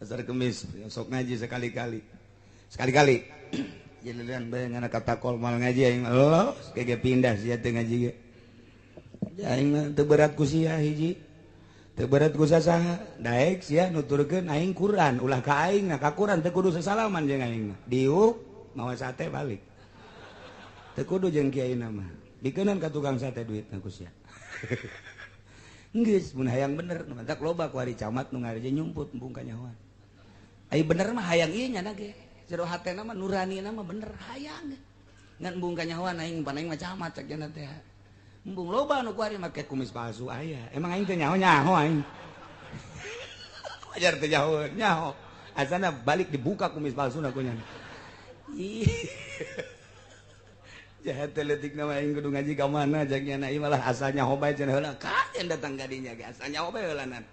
Pasar Kemis sok ngaji sekali-kali. Sekali-kali. Jelilan bae ngana katakol mal ngaji aing Allah kege pindah sia teu ngaji ge. Aing mah teu berat ku sia hiji. Teu berat ku sasaha. Daek sia nuturkeun aing Quran, ulah ka aing na ka Quran teu kudu sasalaman jeung aing mah. Diuk mawa sate balik. Teu kudu jeung kiai na mah. Dikeunan ka tukang sate duitna ku sia. Geus mun hayang bener nu mantak loba ku ari camat nu ngareje nyumput embung ka nyahoan. Ai bener mah hayang ieu nya ge. Jero hatena mah nuranina mah bener hayang. Ngan embung ka nyahoan aing pan aing mah camat cek nya teh. Embung loba nu kuari make kumis palsu aya. Emang aing teh nyaho-nyaho aing. Wajar teh nyaho, nyaho. Asana balik dibuka kumis palsuna ku nya. Ih. Jahat teh leutik na mah aing kudu ngaji ka mana cek nya ieu malah asal nyaho bae cenah heula. Kajen datang ka dinya ge asal nyaho bae heulanan.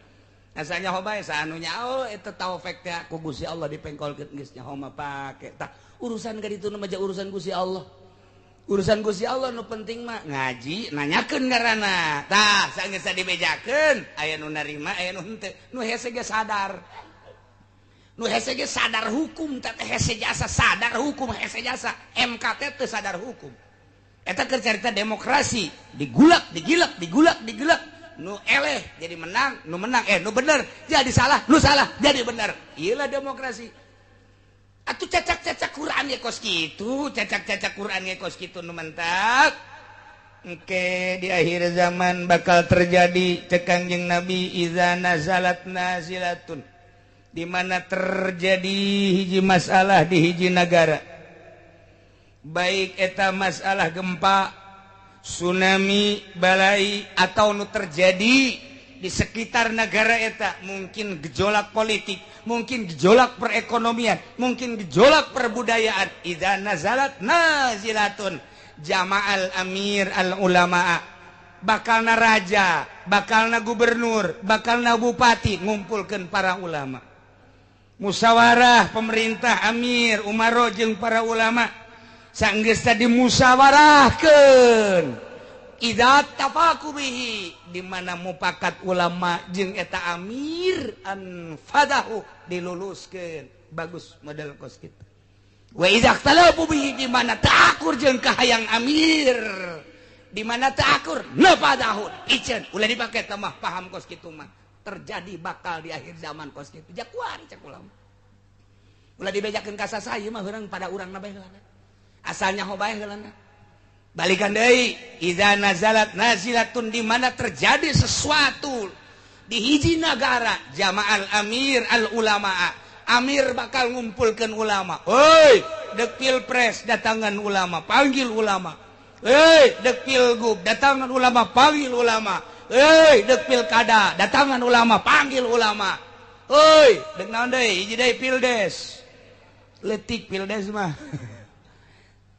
Asal nyaho bae saanu nyaho eta taufik teh ku Gusti Allah dipengkolkeun geus nyaho mah pake. Tah urusan ka ditu mah urusan Gusti Allah. Urusan Gusti Allah nu penting mah ngaji nanyakeun ngaranna. Tah sageus dibejakeun aya nu narima aya nu henteu. Nu hese ge sadar. Nu hese ge sadar hukum teh hese jasa sadar hukum hese jasa MK teh sadar hukum. Eta keur carita demokrasi digulak digilak digulak digilak nu eleh jadi menang nu menang nu bener jadi salah nu salah jadi bener. Iyalah demokrasi. Atuh cacak-cacak Quran ge kos kitu, cacak-cacak Quran ge kos kitu nu mentak. Engke di akhir zaman bakal terjadi cek Kangjeng Nabi iza nazalat nazilatun. Di mana terjadi hiji masalah di hiji nagara. Baik eta masalah gempa, tsunami, balai atau nu terjadi di sekitar negara eta, mungkin gejolak politik, mungkin gejolak perekonomian, mungkin gejolak perbudayaan. Idza nazalat nazilatun jama'al amir al ulama, bakalna raja, bakalna gubernur, bakalna bupati ngumpulkeun para ulama. Musyawarah pemerintah amir umaro jeung para ulama sanggeus tadi musyawarahkeun. Idza tafaku bihi di mana mupakat ulama jeung eta amir anfadahu diluluskeun bagus model kos kitu. Wa idza ikhtalafu bihi di mana taakur jeung kahayang amir di mana taakur nafadahu iceun ulah dipake teh mah paham kos kitu mah terjadi bakal di akhir zaman kos kitu jakuari cek ulama ulah dibejakeun ka saha ieu mah heurang pada urang na bae heulana asalnya ho bae heulana. Balikan deui idza nazalat nazilatun di mana terjadi sesuatu di hiji nagara jama'al amir al ulama, amir bakal ngumpulkeun ulama. Hoi dek pilpres datangan ulama panggil ulama. Hei dek pilgub datangan ulama panggil ulama. Hei dek pilkada datangan ulama panggil ulama. Hoi dek naon deui hiji deui pildes leutik pildes mah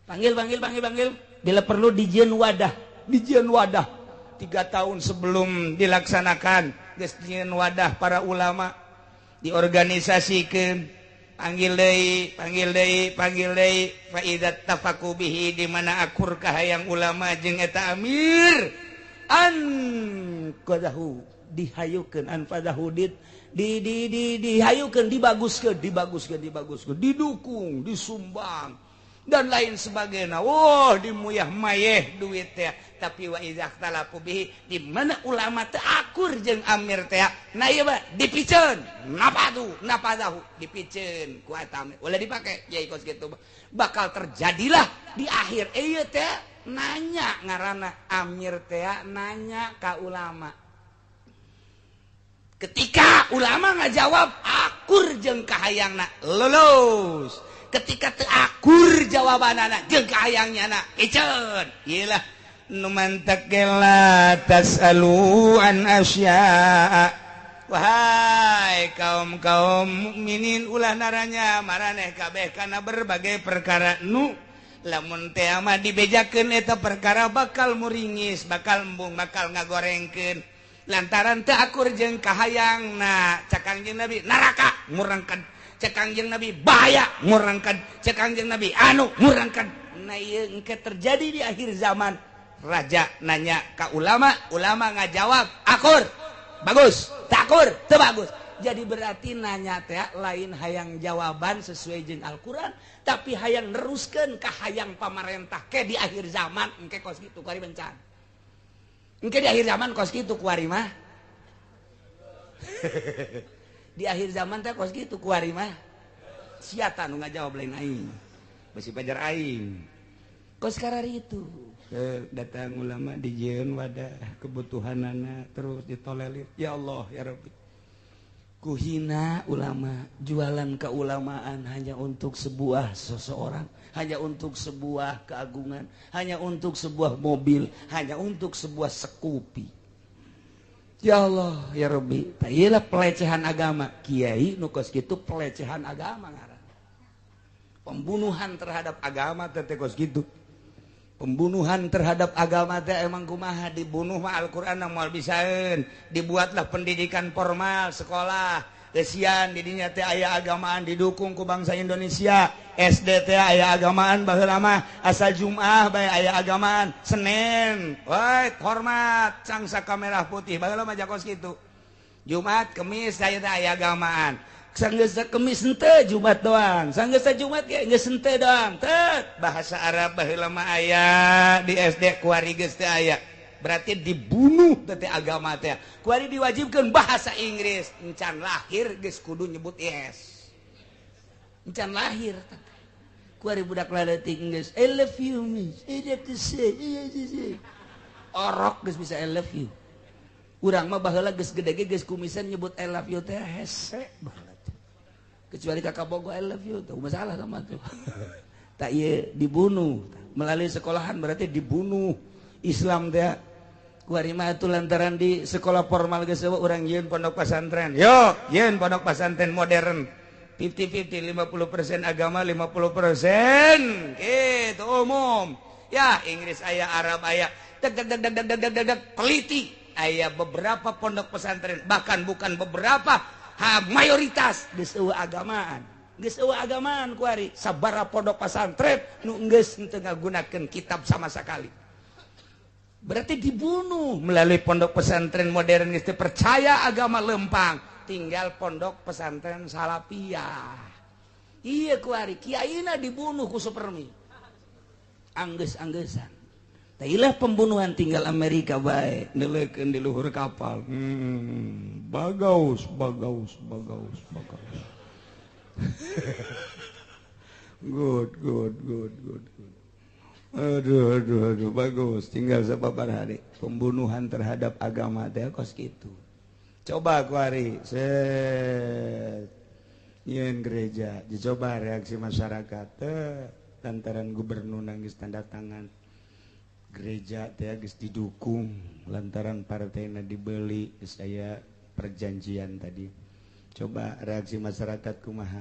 panggil panggil panggil panggil. Bila perlu dijieun wadah, dijieun wadah 3 tahun sebelum dilaksanakan geus dijieun wadah para ulama diorganisasikeun, panggil deui, panggil deui, panggil deui, fa idza tafaku bihi di mana akur kahayang ulama jeung eta amir an qadahu dihayukeun an fadahu di di di dihayukeun dibaguskeun dibaguskeun dibaguskeun didukung disumbang dan lain sebagainya. Wah, dimuyah mayeh duit teh. Tapi wa idza ikhtalafu bihi di mana ulama teu akur jeung amir teh. Nah ieu mah dipiceun. Napadu, napadahu dipiceun ku eta amir. Ulah dipake yai kos kitu. Bakal terjadilah di akhir ieu teh nanya ngaranna amir teh nanya ka ulama. Ketika ulama ngajawab akur jeung kahayangna lulus. Ketika teu akur jawabanana jeung kahayangnya na iceun. Iyalah nu mantak la tasalu an asya. Wahai kaum-kaum mukminin ulah naranya maraneh kabeh kana berbagai perkara nu lamun teh mah dibejakeun eta perkara bakal muringis, bakal embung, bakal ngagorengkeun. Lantaran teu akur jeung kahayangna cek Kangjeng Nabi neraka murangkan, cek Kangjeng Nabi bahaya murangkan, cek Kangjeng Nabi anu murangkan. Nah ieu engke terjadi di akhir zaman. Raja nanya ka ulama, ulama ngajawab akur bagus, tak akur teu bagus. Jadi berarti nanya teh lain hayang jawaban sesuai jeung Al-Qur'an, tapi hayang neruskeun ka hayang pamarentah ke di akhir zaman engke kos kitu kuari bencana. Engke di akhir zaman kos kitu kuari mah. Di akhir zaman teh kos kitu kuari mah. Siata nu ngajawab lain aing. Besi pajar aing. Kos karari itu. Datang ulama dijieun wadah kebutuhanana terus ditolelir. Ya Allah ya Rabbi. Kuhina ulama, jualan keulamaan hanya untuk sebuah seseorang, hanya untuk sebuah keagungan, hanya untuk sebuah mobil, hanya untuk sebuah sekupi. Ya Allah, ya Rabbi, tailah pelecehan agama. Kiai nu kos kitu pelecehan agama ngaran. Pembunuhan terhadap agama teh kos kitu. Pembunuhan terhadap agama teh emang kumaha, dibunuh mah Al-Qur'an moal bisaeun. Dibuatlah pendidikan formal sekolah. Kesian didinya teh aya agamaan didukung ku bangsa Indonesia. SD teh aya agamaan baheula mah asal Jumat bae aya agamaan. Senin, woi hormat cangsa merah putih baheula mah jakos kitu. Jumat, Kemis saya teh aya agamaan. Sanggeus Kemis henteu Jumat doang. Sanggeus Jumat ge geus henteu doang. Tet bahasa Arab baheula mah aya di SD kuari geus teu aya. Berarti dibunuh teh agama teh. Kuari diwajibkeun bahasa Inggris. Encan lahir geus kudu nyebut yes. Encan lahir teh. Kuari budak leutik geus I love you miss. I love to say. Orok geus bisa I love you. Urang mah baheula geus gede ge geus kumisan nyebut I love you teh hese baheula. Kecuali kakak bogo I love you tuh masalah sama tuh. Tak ieu dibunuh melalui sekolahan berarti dibunuh Islam teh. Kuari mah atuh lantaran di sekolah formal geus eueuh urang yeun pondok pesantren. Yo, yeun pondok pesantren modern. 50-50, 50% agama, 50% gitu umum. Ya, Inggris aya, Arab aya. Deg deg deg deg deg deg deg teliti. Aya beberapa pondok pesantren, bahkan bukan beberapa, mayoritas geus eueuh agamaan. Geus eueuh agamaan kuari. Sabaraha pondok pesantren nu geus henteu ngagunakeun kitab sama sekali. Berarti dibunuh melalui pondok pesantren modern geus teu percaya agama lempang, tinggal pondok pesantren salafiyah. Iya kuari kiaina dibunuh ku supermi. Anggeus-anggeussan. Tailah pembunuhan tinggal Amerika bae neuleukeun di luhur kapal. Bagaus bagaus bagaus bagaus. Good good good good good. Aduh aduh aduh bagus tinggal sababaraha hari pembunuhan terhadap agama teh kos kitu. Coba kuari set nyeun gereja dicoba reaksi masyarakat teh lantaran gubernur nangis tanda tangan. Gereja teh geus didukung lantaran partainya dibeli saya perjanjian tadi. Coba reaksi masyarakat kumaha?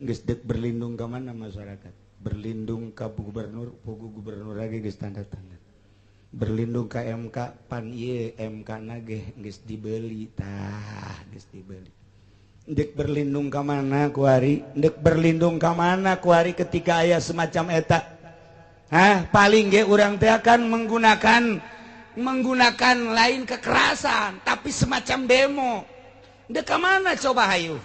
Geus deuk berlindung ka mana masyarakat? Berlindung ka gubernur, pugu gubernur lagi geus tanda tangan. Berlindung ka MK, pan ieu MK na ge geus dibeli tah, geus dibeli. Deuk berlindung ka mana kuari? Deuk berlindung ka mana kuari ketika aya semacam eta? Hah, paling ge urang teh akan menggunakan lain kekerasan, tapi semacam demo. Dek ka mana coba hayu?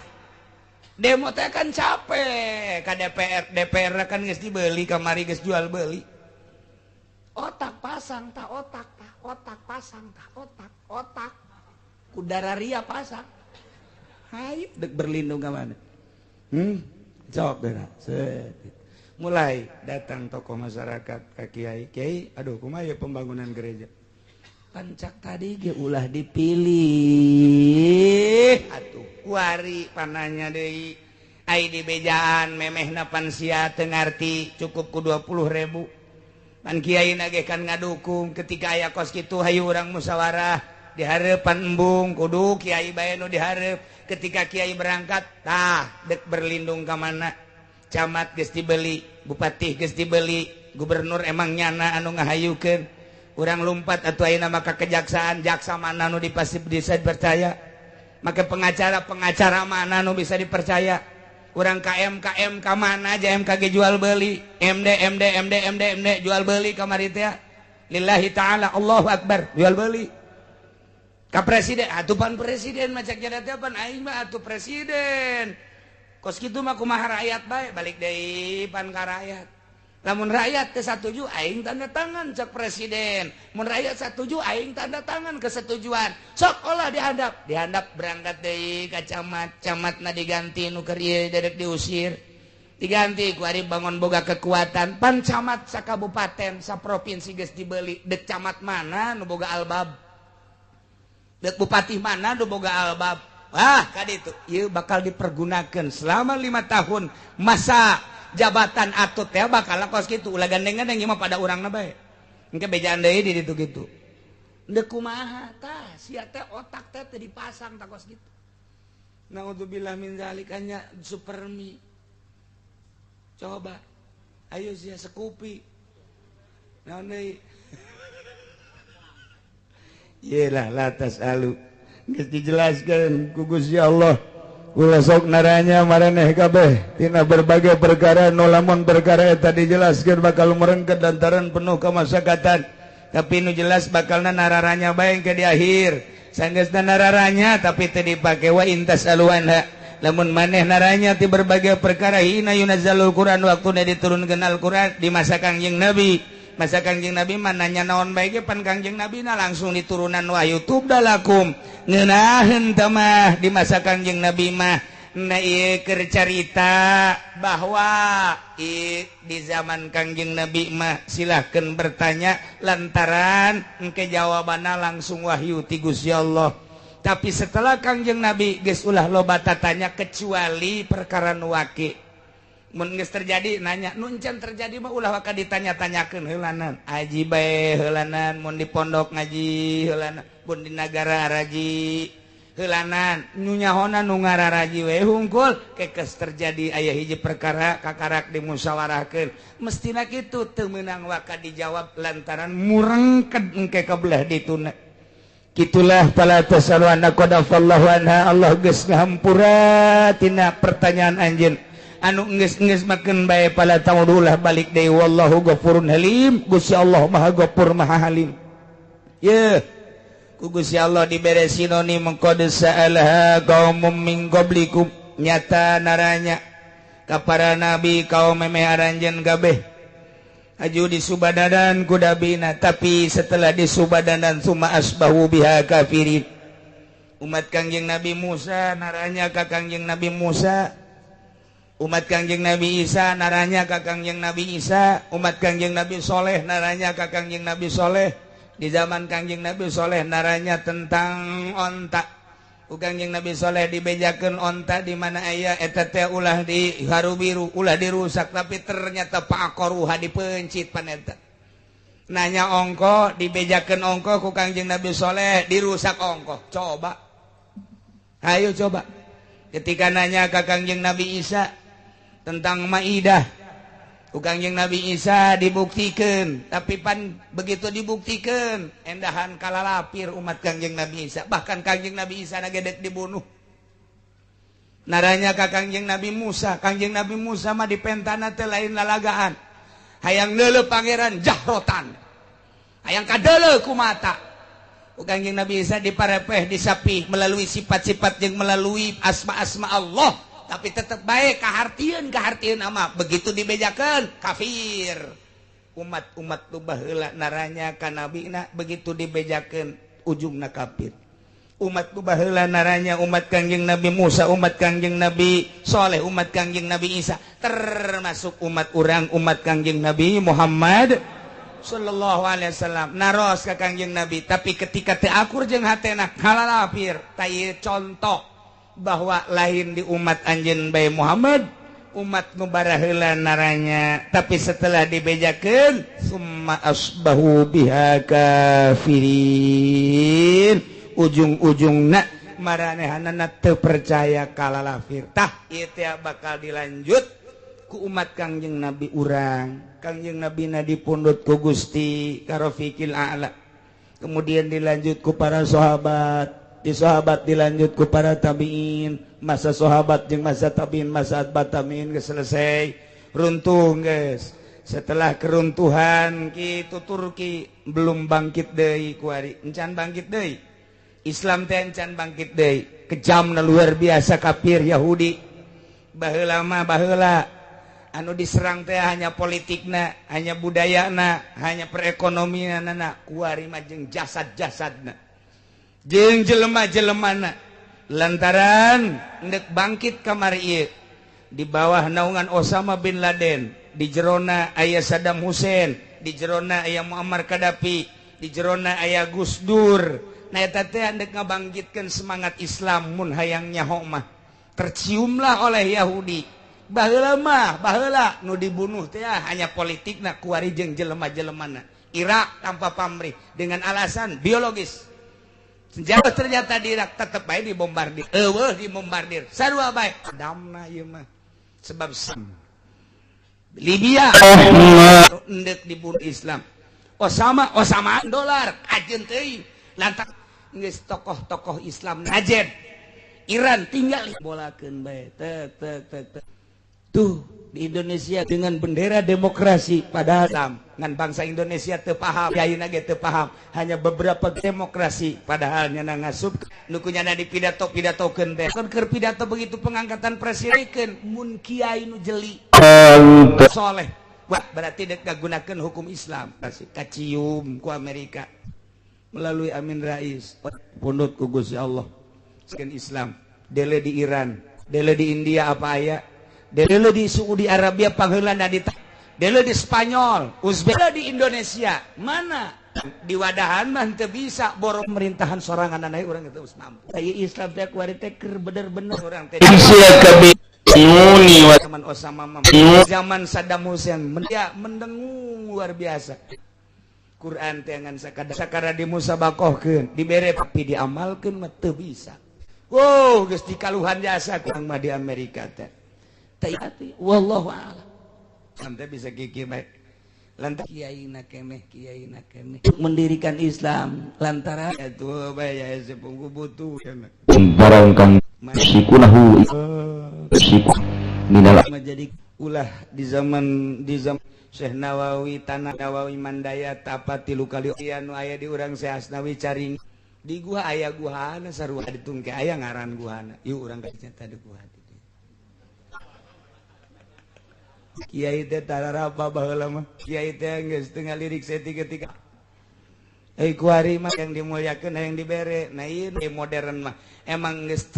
Demo teh kan capek. Ka DPR, DPR kan geus dibeli kamari geus jual beli. Otak pasang tah otak tah otak pasang tah otak otak. Kudara ria pasang. Hayu dek berlindung ka mana? Jawab geura. Set. Mulai datang tokoh masyarakat ka kiai, kiai aduh kumaha ya pembangunan gereja. Pancak tadi ge ulah dipilih atuh kuari pananya deui ai di bejaan memehna pan sia teu ngarti cukup ku 20.000. Pan kiai na ge kan ngadukung ketika aya kos kitu hayu urang musyawarah di hareupan embung kudu kiai bae nu dihareup. Ketika kiai berangkat tah dek berlindung ka mana? Camat geus dibeli, bupati geus dibeli, gubernur emang nyana anu ngahayukeun. Urang lompat atau ayeuna maka kejaksaan, jaksa mana nu dipasti bisa dipercaya? Maka pengacara, pengacara mana nu bisa dipercaya? Urang KM KM ka mana aja, MKG jual beli, MD MD MD MD MD jual beli kamari teh. Lillahi ta'ala, Allahu akbar, jual beli. Ka presiden atuh pan, presiden mah cek teh pan aing mah atuh presiden. Kos kitu mah kumaha rakyat bae, balik deui pan ka rakyat. Lamun rakyat teu satuju, aing tanda tangan cek presiden. Mun rakyat satuju, aing tanda tangan kesetujuan. Sok olah dihandap, dihandap berangkat deui ka camat, camatna diganti nu keur ieu dedek diusir. Diganti ku ari bangun boga kekuatan, pan camat sakabupaten, saprovinsi geus dibeli, dek camat mana nu boga albab? Dek bupati mana nu boga albab? Ah, kaditu ieu bakal dipergunakan selama 5 tahun masa jabatan atut ya, bakal kos kitu. Ulah gandeng-gandeng ieu mah pada urangna bae. Engke bejaan deui di ditu kitu. Deuk kumaha tah sia teh, otak teh teu dipasang tah kos kitu. Naudzubillah min zalik, hanya supermi. Coba ayo sia Scoopy, naon deui? Yelah, la tasalu geus dijelaskeun ku Gusti Allah. Ulah sok naranya maraneh kabeh tina berbagai perkara nu lamun perkara eta dijelaskeun bakal merengket lantaran penuh kemasyarakatan. Tapi nu jelas bakalna nararanya bae ke di akhir. Sanggeusna nararanya tapi teu dipake. Wa in tasalu anha, lamun maneh naranya ti berbagai perkara, hina yunazzalul Quran, waktuna diturunkeun Al-Quran di masa Kangjeng Nabi. Masa Kangjeng Nabi mah nanya naon bae ge pan Kangjeng Nabi na langsung diturunan wahyu, tubdalakum ngeunaheun teh mah di masa Kangjeng Nabi mah. Nah, ieu keur carita bahwa di zaman Kangjeng Nabi mah silahkan bertanya lantaran engke jawabanna langsung wahyu ti Gusti Allah. Tapi setelah Kangjeng Nabi geus ulah loba tatanya kecuali perkara nu waki. Mun geus terjadi nanya, nu encan terjadi mah ulah waka ditanya-tanyakeun heulanan. Aji bae heulanan, mun di pondok ngaji heulanan, mun di nagara araji heulanan, nu nyahona nu ngararaji we hungkul. Kekes terjadi aya hiji perkara kakarak dimusyawarahkeun, mestina kitu, teu meunang waka dijawab lantaran murengked engke ka belah dituna. Gitulah, fala tasalu anha qad afallahu anha, Allah geus ngahampura tina pertanyaan anjeun anu geus-geus makeun bae. Fala ta'udulah balik deui, wallahu ghafurun halim, Gusti Allah Maha Ghafur Maha Halim. Ye ku Gusti Allah dibere sinonim qad sa'alaha qaumum min qablikum, nyata naranya ka para nabi kaum memeh aranjeun kabeh aju disubadadan ku nabina. Tapi setelah disubadadan, summa asbahu biha kafirin. Umat Kangjeng Nabi Musa naranya ka Kangjeng Nabi Musa, umat Kangjeng Nabi Isa naranya ka Kangjeng Nabi Isa, umat Kangjeng Nabi Soleh naranya ka Kangjeng Nabi Soleh. Di zaman Kangjeng Nabi Soleh naranya tentang onta. Ku Kangjeng Nabi Soleh dibejakeun onta di mana aya eta teh ulah di haru biru, ulah dirusak, tapi ternyata fa'aqaruha, dipencit pan eta. Nanya ongko, dibejakeun ongko ku Kangjeng Nabi Soleh, dirusak ongko. Coba, ayo coba, ketika nanya ke Kangjeng Nabi Isa tentang Maidah, ku Kangjeng Nabi Isa dibuktikan, tapi pan begitu dibuktikan endahan kalalapir umat Kangjeng Nabi Isa, bahkan Kangjeng Nabi Isa nagedek dibunuh. Naranya ka Kangjeng Nabi Musa, Kangjeng Nabi Musa mah dipentana teh lain lalagaan, hayang leuleuh pangeran jahrotan, hayang kadeuleuh ku mata. Ku Kangjeng Nabi Isa diparepeh, disapih melalui sifat-sifat yang melalui asma-asma Allah, tapi tetap baik kahartieun kahartieun ama begitu dibejakeun kafir. Umat-umat nu baheula naranya ka nabina, begitu dibejakeun ujungna kafir. Umat nu baheula naranya, umat Kangjeng Nabi Musa, umat Kangjeng Nabi Soleh, umat Kangjeng Nabi Isa, termasuk umat urang, umat Kangjeng Nabi Muhammad sallallahu alaihi wasallam, naros ka Kangjeng Nabi, tapi ketika teu akur jeung hatena kalalapir. Tah, contoh bahwa lain di umat anjeun bae Muhammad, umat nu baraheula naranya, tapi setelah dibejakeun summa asbahu biha kafirin, ujung-ujungna maranehanana teu percaya kalalafir. Tah, ieu teh bakal dilanjut. ku umat Kangjeng Nabi urang. Kangjeng Nabi na dipundhut ku Gusti Karofiqil A'la. Kemudian dilanjut ku para sahabat, di sahabat dilanjut ku para tabiin, masa sahabat jeung masa tabiin, masa atba tabiin geus selesai, runtuh geus. Setelah keruntuhan kitu Turki belum bangkit deui kuari, encan bangkit deui. Islam teh encan bangkit deui. Kejamna luar biasa kafir Yahudi. Baheula mah baheula anu diserang teh hanya politikna, hanya budayana, hanya perekonomianana, kuari mah jeung jasad-jasadna. Jeung jelema-jelemana. Lantaran endek bangkit kamari ieu di bawah naungan Osama bin Laden, di jerona aya Saddam Hussein, di jerona aya Muammar Gaddafi, di jerona aya Gus Dur. Nah eta teh endek ngabangkitkeun semangat Islam mun hayang nyaho mah. Terciumlah oleh Yahudi. Baheula mah, baheula nu dibunuh teh hanya politikna, kuari jeung jelema-jelemana. Irak tanpa pamrih dengan alasan biologis. Senjata ternyata di Irak tetep bae dibombardir. Eueuh dibombardir. Sarua bae. Damna ieu mah. Sebab Libya endek dibunuh Islam. Osama Osama dolar kajeun teuing. Lantak geus tokoh-tokoh Islam najen. Iran tinggal bolakeun bae. Tek tek tek tek. Tuh di Indonesia dengan bendera demokrasi padahal Islam ngan bangsa Indonesia teu paham, ayeuna ge teu paham, hanya beberapa demokrasi padahal nyana ngasup nu ku nyana di pidato-pidatokeun teh. Kan keur pidato begitu pengangkatan presidenkeun mun kiai nu jeli soleh. Wah, berarti dek ngagunakeun hukum Islam. Kacium ku Amerika melalui Amin Rais. Pundut ku Gusti Allah. Sekian Islam, dele di Iran, dele di India apa aya? Dele di Saudi Arabia pangheulana di dele di Spanyol, Uzbek, dele di Indonesia. Mana? Di wadahan mah teu bisa borong pemerintahan sorangan aya urang teu mampu. Aya Islam teh kuari teh keur bener-bener urang teh. Zaman Osama mah, zaman Saddam Hussein ya mendengung luar biasa. Quran teh ngan sakadar dimusabakohkeun, dibere tapi diamalkeun mah teu bisa. Wow, geus dikaluhan jasa kurang mah di Amerika teh. Teu hati wallahu a'lam. Sampai bisa gigi bae. Lantaran kiai na keneh, kiai na keneh mendirikan Islam lantaran itu bae ya sepungku butuh barang kang sikunahu siku minal jadi ulah di zaman Syekh Nawawi tanah Nawawi Mandaya tapa tilu kali anu aya di urang Syekh Asnawi caring di gua aya guhana sarua ditungke aya ngaran guhana ieu urang ka nyata di guha kiai teh tararapa baheula mah kiai teh geus teu ngalirik saeutik-eutik euy kuari mah yang dimuliakeun yang dibere. Nah ieu modern mah emang geus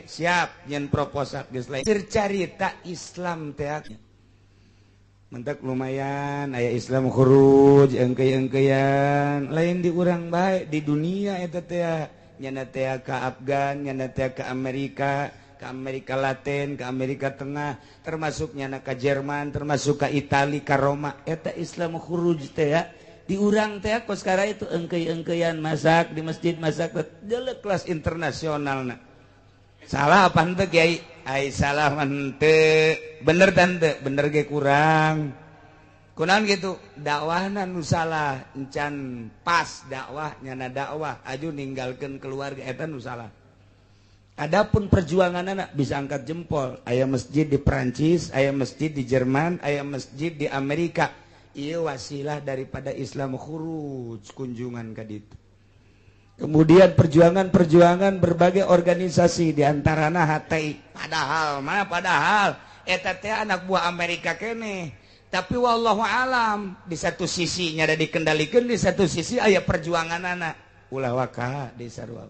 siap nyen proposal geus lain carita Islam teh mentak lumayan aya Islam khuruj engkei-engkeian lain di urang bae di dunia eta teh nyana teh ka Afgan, nyana teh ka Amerika, ke Amerika Latin, ke Amerika Tengah, termasuk nyana ka Jerman, termasuk ka Itali, ka Roma. Eta Islam khuruj teh ya. Di urang teh kos sekarang itu engkei-engkeian masak di masjid masak jelek kelas internasional na. Salah apa henteu kiai? Ai salah mah henteu. Bener tante, bener ge kurang. Kunaon gitu? Dakwahna nu salah, encan pas dakwah nyana dakwah aju ninggalkeun keluarga eta nu salah. Adapun perjuangan anak bisa angkat jempol. Aya masjid di Perancis, aya masjid di Jerman, aya masjid di Amerika. Ieu wasilah daripada Islam khuruj kunjungan ka ditu. Kemudian perjuangan-perjuangan berbagai organisasi diantarana HTI. Padahal mah padahal eta teh anak buah Amerika keneh. Tapi wallahu alam di satu sisinya ada dikendalikan, di satu sisi aya perjuangan anak. Ulah waka di sarua.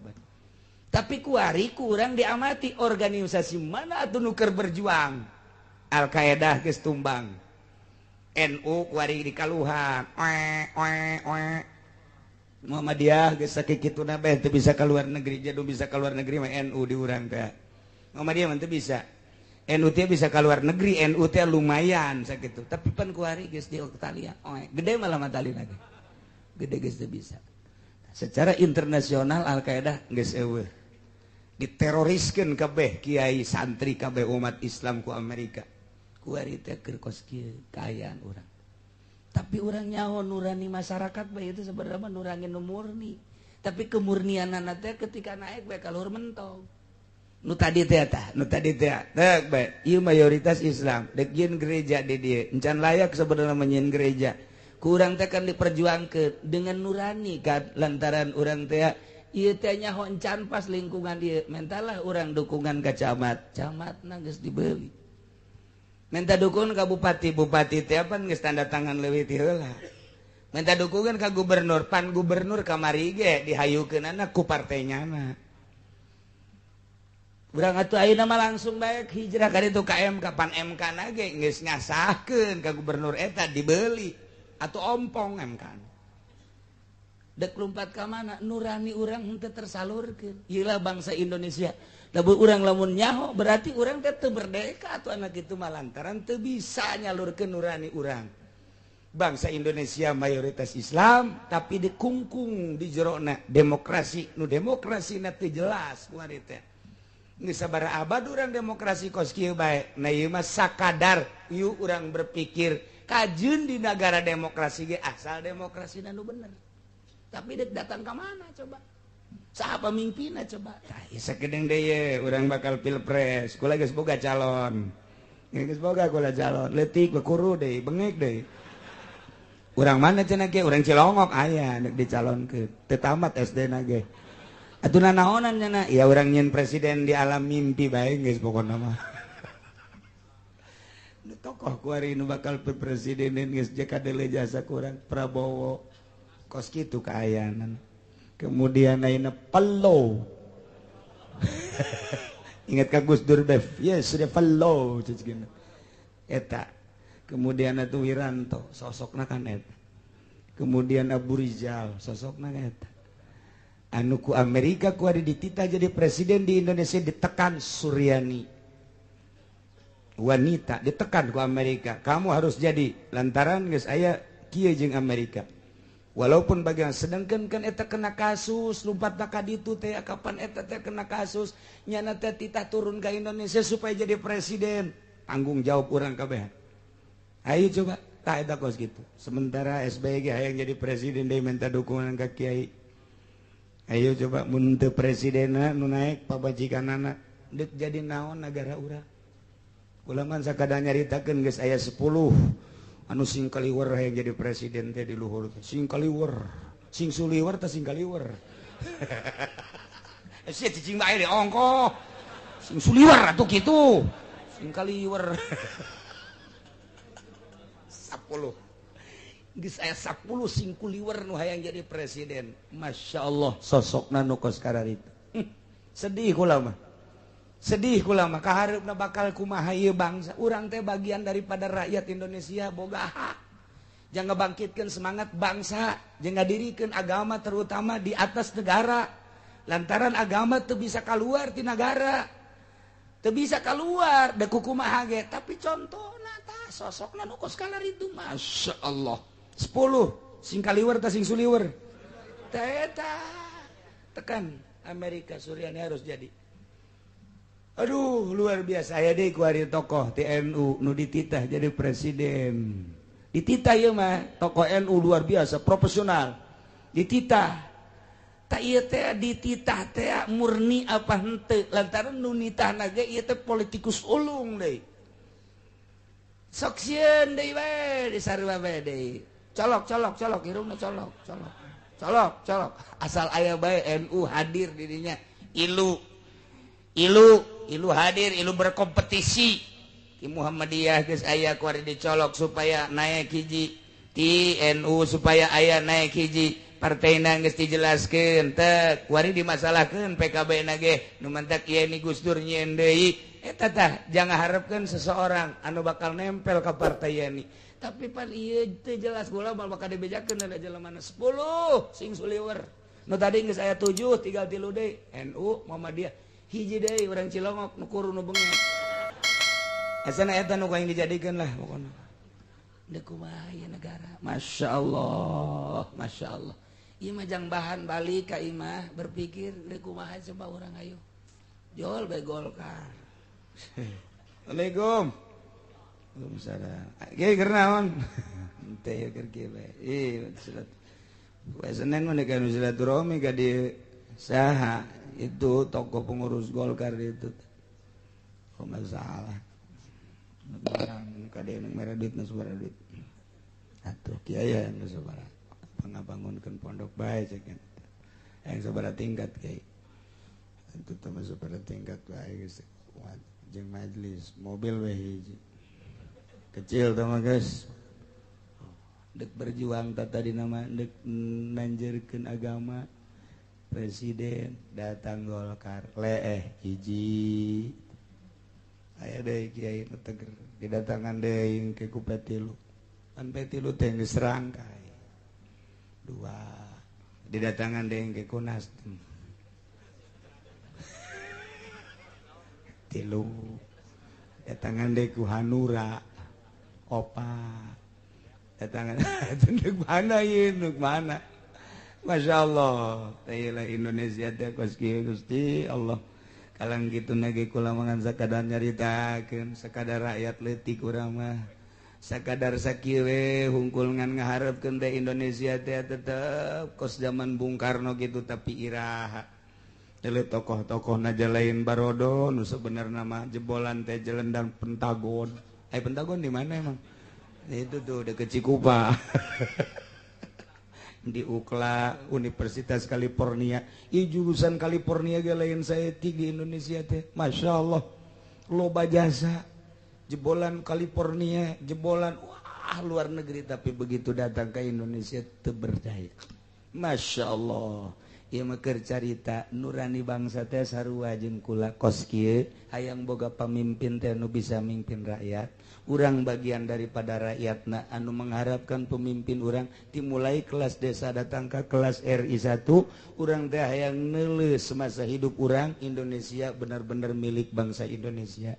Tapi kuari kurang diamati organisasi mana atuh nu keur berjuang. Al-Qaeda geus tumbang. NU kuari dikaluhan. Oe oe oe. Muhammadiyah geus sakituna bae teu bisa keluar negeri, jadi bisa keluar negeri mah NU di urang teh. Muhammadiyah mah teu bisa. NU teh bisa keluar negeri, NU teh lumayan sakitu. Tapi pan kuari geus di Italia. Oe, gede malah matali lagi. Gede geus teu bisa. Secara internasional Al-Qaeda geus eueuh. Diteroriskeun kabeh kiai santri kabeh umat Islam ku Amerika. Kuari teh keur kos kieu kaayaan urang. Tapi urang nyaho nurani masyarakat bae itu sebenarnya nurani nu murni. Tapi kemurnianana teh ketika naik bae ka luhur mentong. Nu tadi teh tah, nu tadi teh teh bae ieu mayoritas Islam, dek jieun gereja di dieu. Encan layak sebenarnya nyieun gereja. Ku urang teh kan diperjuangkeun dengan nurani kan lantaran urang teh ieu teh nyaho encan pas lingkungan ieu. Mentalah urang dukungan ka camat, camatna geus dibeli. Minta dukungan ka bupati, bupati teh pan geus tanda tangan leuwih ti heula. Minta dukungan ka gubernur, pan gubernur kamari ge dihayukeunana ku partainyana. Urang atuh ayeuna mah langsung bae hijrah ka ditu ka MK, pan MK na ge geus ngasahkeun ka gubernur eta dibeli atuh ompong MK. Dek lumpat ka mana nurani urang henteu tersalurkeun. Ieu lah bangsa Indonesia. Lamun urang lamun nyaho berarti urang teh teu merdeka atuh anak itu mah lantaran teu bisa nyalurkeun nurani urang. Bangsa Indonesia mayoritas Islam tapi dikungkung di jerona demokrasi, nu demokrasi na teu jelas kuari teh. Geus sabaraha abad urang demokrasi kos kieu bae. Nah ieu mah sakadar ieu urang berpikir kajeun di negara demokrasi ge asal demokrasina nu bener. Tapi dek datang ka mana coba? Saha pemimpinna coba? Tah ieu sakedeung deui ye urang bakal pilpres. Kula geus boga calon. Geus boga kula calon. Leutik bekuru deui, bengek deui. Urang mana cenah ge? Urang Cilongok aya dek dicalonkeun. Teu tamat SD na ge. Atuh nanaonan cenah? Ya urang nyieun presiden di alam mimpi bae geus pokona mah. Nu tokoh kuari nu bakal presiden geus kadele jasa kurang Prabowo. Kos kitu kaayaanan. Kemudian ayeuna Pelo. Ingat ka Gus Dur Bef? Yes, sudah Pelo cicigna. Eta. Kemudian atuh Wiranto, sosokna kan eta. Kemudian Abu Rizal, sosokna eta. Anu ku Amerika ku ada dititah jadi presiden di Indonesia ditekan Suryani. Wanita ditekan ku Amerika. Kamu harus jadi lantaran geus aya kieu jeung Amerika. Walaupun bagian sedangkan kan eta kena kasus lompat ka ditu teh kapan eta teh kena kasus nyana teh titah turun ke Indonesia supaya jadi presiden tanggung jawab urang kabeh. Ayo coba tah eta kos gitu. Sementara SBY ge hayang jadi presiden deui minta dukungan ka kiai. Ayo coba mun teu presidenna nu naek pabajikanana deuk jadi naon nagara urang. Kula mah sakadar nyaritakeun geus aya 10 anu sing kaliwer hayang jadi presiden teh di luhur teh. Sing kaliwer, sing suliwer teh sing kaliwer. Sia cicing bae di ongkoh. Sing suliwer atuh kitu. Sing kaliwer. 10. Geus aya 10 sing kuliwer nu hayang jadi presiden. Masya Allah sosokna nu kos kararitu. Sedih kula mah. Sedih kula mah kahareupna bakal kumaha ieu bangsa. Urang teh bagian daripada rakyat Indonesia boga hak. Jangan bangkitkan semangat bangsa, jangan ngadirikeun agama terutama di atas negara. Lantaran agama teu bisa keluar ti negara. Teu bisa keluar da kumaha ge, tapi contohna tah sosokna nu kos kararitu Masya Allah. 10 sing kaliwer tah sing suliwer. Tah eta tekan Amerika Suryani harus jadi. Aduh luar biasa aya deui ku ari tokoh TNU nu dititah jadi presiden. Dititah ieu mah tokoh NU luar biasa profesional. Dititah. Tak ieu teh dititah teh murni apa henteu lantaran nu nitahna ge ieu teh politikus ulung deui. Sok sieun deui bae disarua bae deui. Colok colok colok irungna colok colok. Colok colok asal aya bae NU hadir di dinya. Ilu ilu ilu hadir ilu berkompetisi di Muhammadiyah geus aya ku ari dicolok supaya naik hiji ti NU supaya aya naik hiji partaina geus dijelaskeun teh kuari dimasalahkeun PKB na ge nu mantak ieu ni Gus Dur nyieun deui eta tah jangan harapkeun seseorang anu bakal nempel ka partai ini tapi pan ieu teu jelas gula bakal dibejakeun ada jelema 10 sing suliwer nu tadi geus aya 7 tinggal 3 deui NU Muhammadiyah hiji deui urang Cilongok nu kuru nu beungeut asana eta nu aing dijadikeun lah pokona deuk kumaha ieu negara Masya Allah Masya Allah ieu mah jang bahan balik ka imah berpikir deuk kumaha coba urang ayo jol bae Golkar. Assalamualaikum. Waalaikumsalam. Kiai keur naon? Teh keur kieu bae. Ih, silat. Poe Senin mah kan silaturahmi ka di saha itu tokoh pengurus Golkar itu. Oh masalah. Kade nu mere duit nu sabaraha duit. Atuh kiai anu sabaraha. Pangabangunkeun pondok bae cek. Yang sabaraha tingkat kiai. Itu teh mah sabaraha tingkat bae geus. Jeung majelis mobil we hiji. Kecil teh mah geus. Dek berjuang tadi nama dek nanjerkeun agama. Presiden datang Golkar leeh hiji. Aya deui kiai nu teger didatangan deui ke ku P3 kan P3 teh geus rangkai dua didatangan deui ke ku Nasdem tilu datangan deui ku Hanura opat datangan deuk mana ieu deuk mana Masya Allah teh Indonesia teh kos kieu Gusti Allah kalang gitu nage kula mangan sakadar nyaritakeun sakadar rakyat leutik urang mah sakadar sakieu we hungkul ngan ngaharepkeun teh Indonesia teh tetep kos zaman Bung Karno gitu tapi iraha teu tokoh-tokohna lain barodo nu sebenarna mah jebolan teh jelendang Pentagon. Pentagon di mana emang? Itu tuh deket Cikupa. Di UKLA Universitas California. Ieu jurusan California ge lain saeutik di Indonesia teh. Masya Allah loba jasa jebolan California, jebolan wah luar negeri tapi begitu datang ke Indonesia teu berdaya. Masya Allah. Ieu mah keur carita nurani bangsa teh sarua jeung kula kos kieu hayang boga pamimpin teh nu bisa mimpin rakyat. Urang bagian daripada rakyatna anu mengharapkan pemimpin urang dimulai kelas desa datang ke kelas RI 1 urang teh hayang neuleus semasa hidup urang Indonesia benar-benar milik bangsa Indonesia.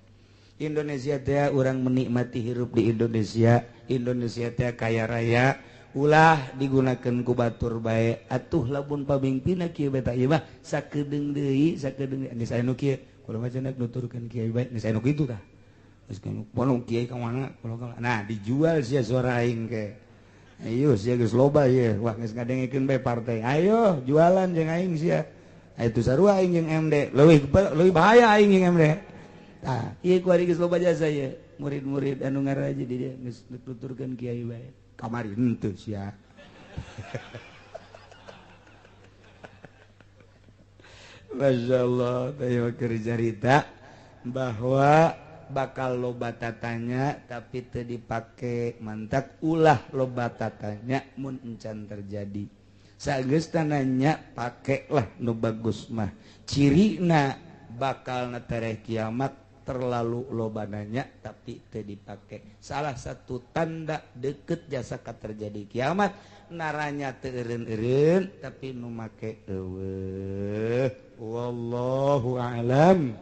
Indonesia teh urang menikmati hirup di Indonesia. Indonesia teh kaya raya ulah digunakan ku batur bae atuh lamun pamimpinna kieu beta ieu mah sakedeung deui sakedeung geus aya nu kieu kula mah cenah nuturkeun kieu bae geus aya nu kitu tah. Nah dijual sia suara aing ke. Ayo sia geus loba ye. Wah geus ngadengekeun bae partai. Ayo jualan jeung aing sia. Itu sarua aing jeung MD. Leuwih bahaya aing jeung MD. Tah, ieu kuari geus loba jasa ye. Murid-murid anu ngaraji di dieu geus nuturkeun kiai bae. Kamari henteu sia. Masyaallah, teh keur carita bahwa bakal loba tatanya tapi teu dipake mantak ulah loba tatanya mun encan terjadi sageus tananya pakailah nu bagus mah cirina bakal netereh kiamat terlalu loba nanya tapi teu dipake salah satu tanda deket jasa ka terjadi kiamat naranya teu eureun-eureun tapi nu make eueuh wallahu a'lam.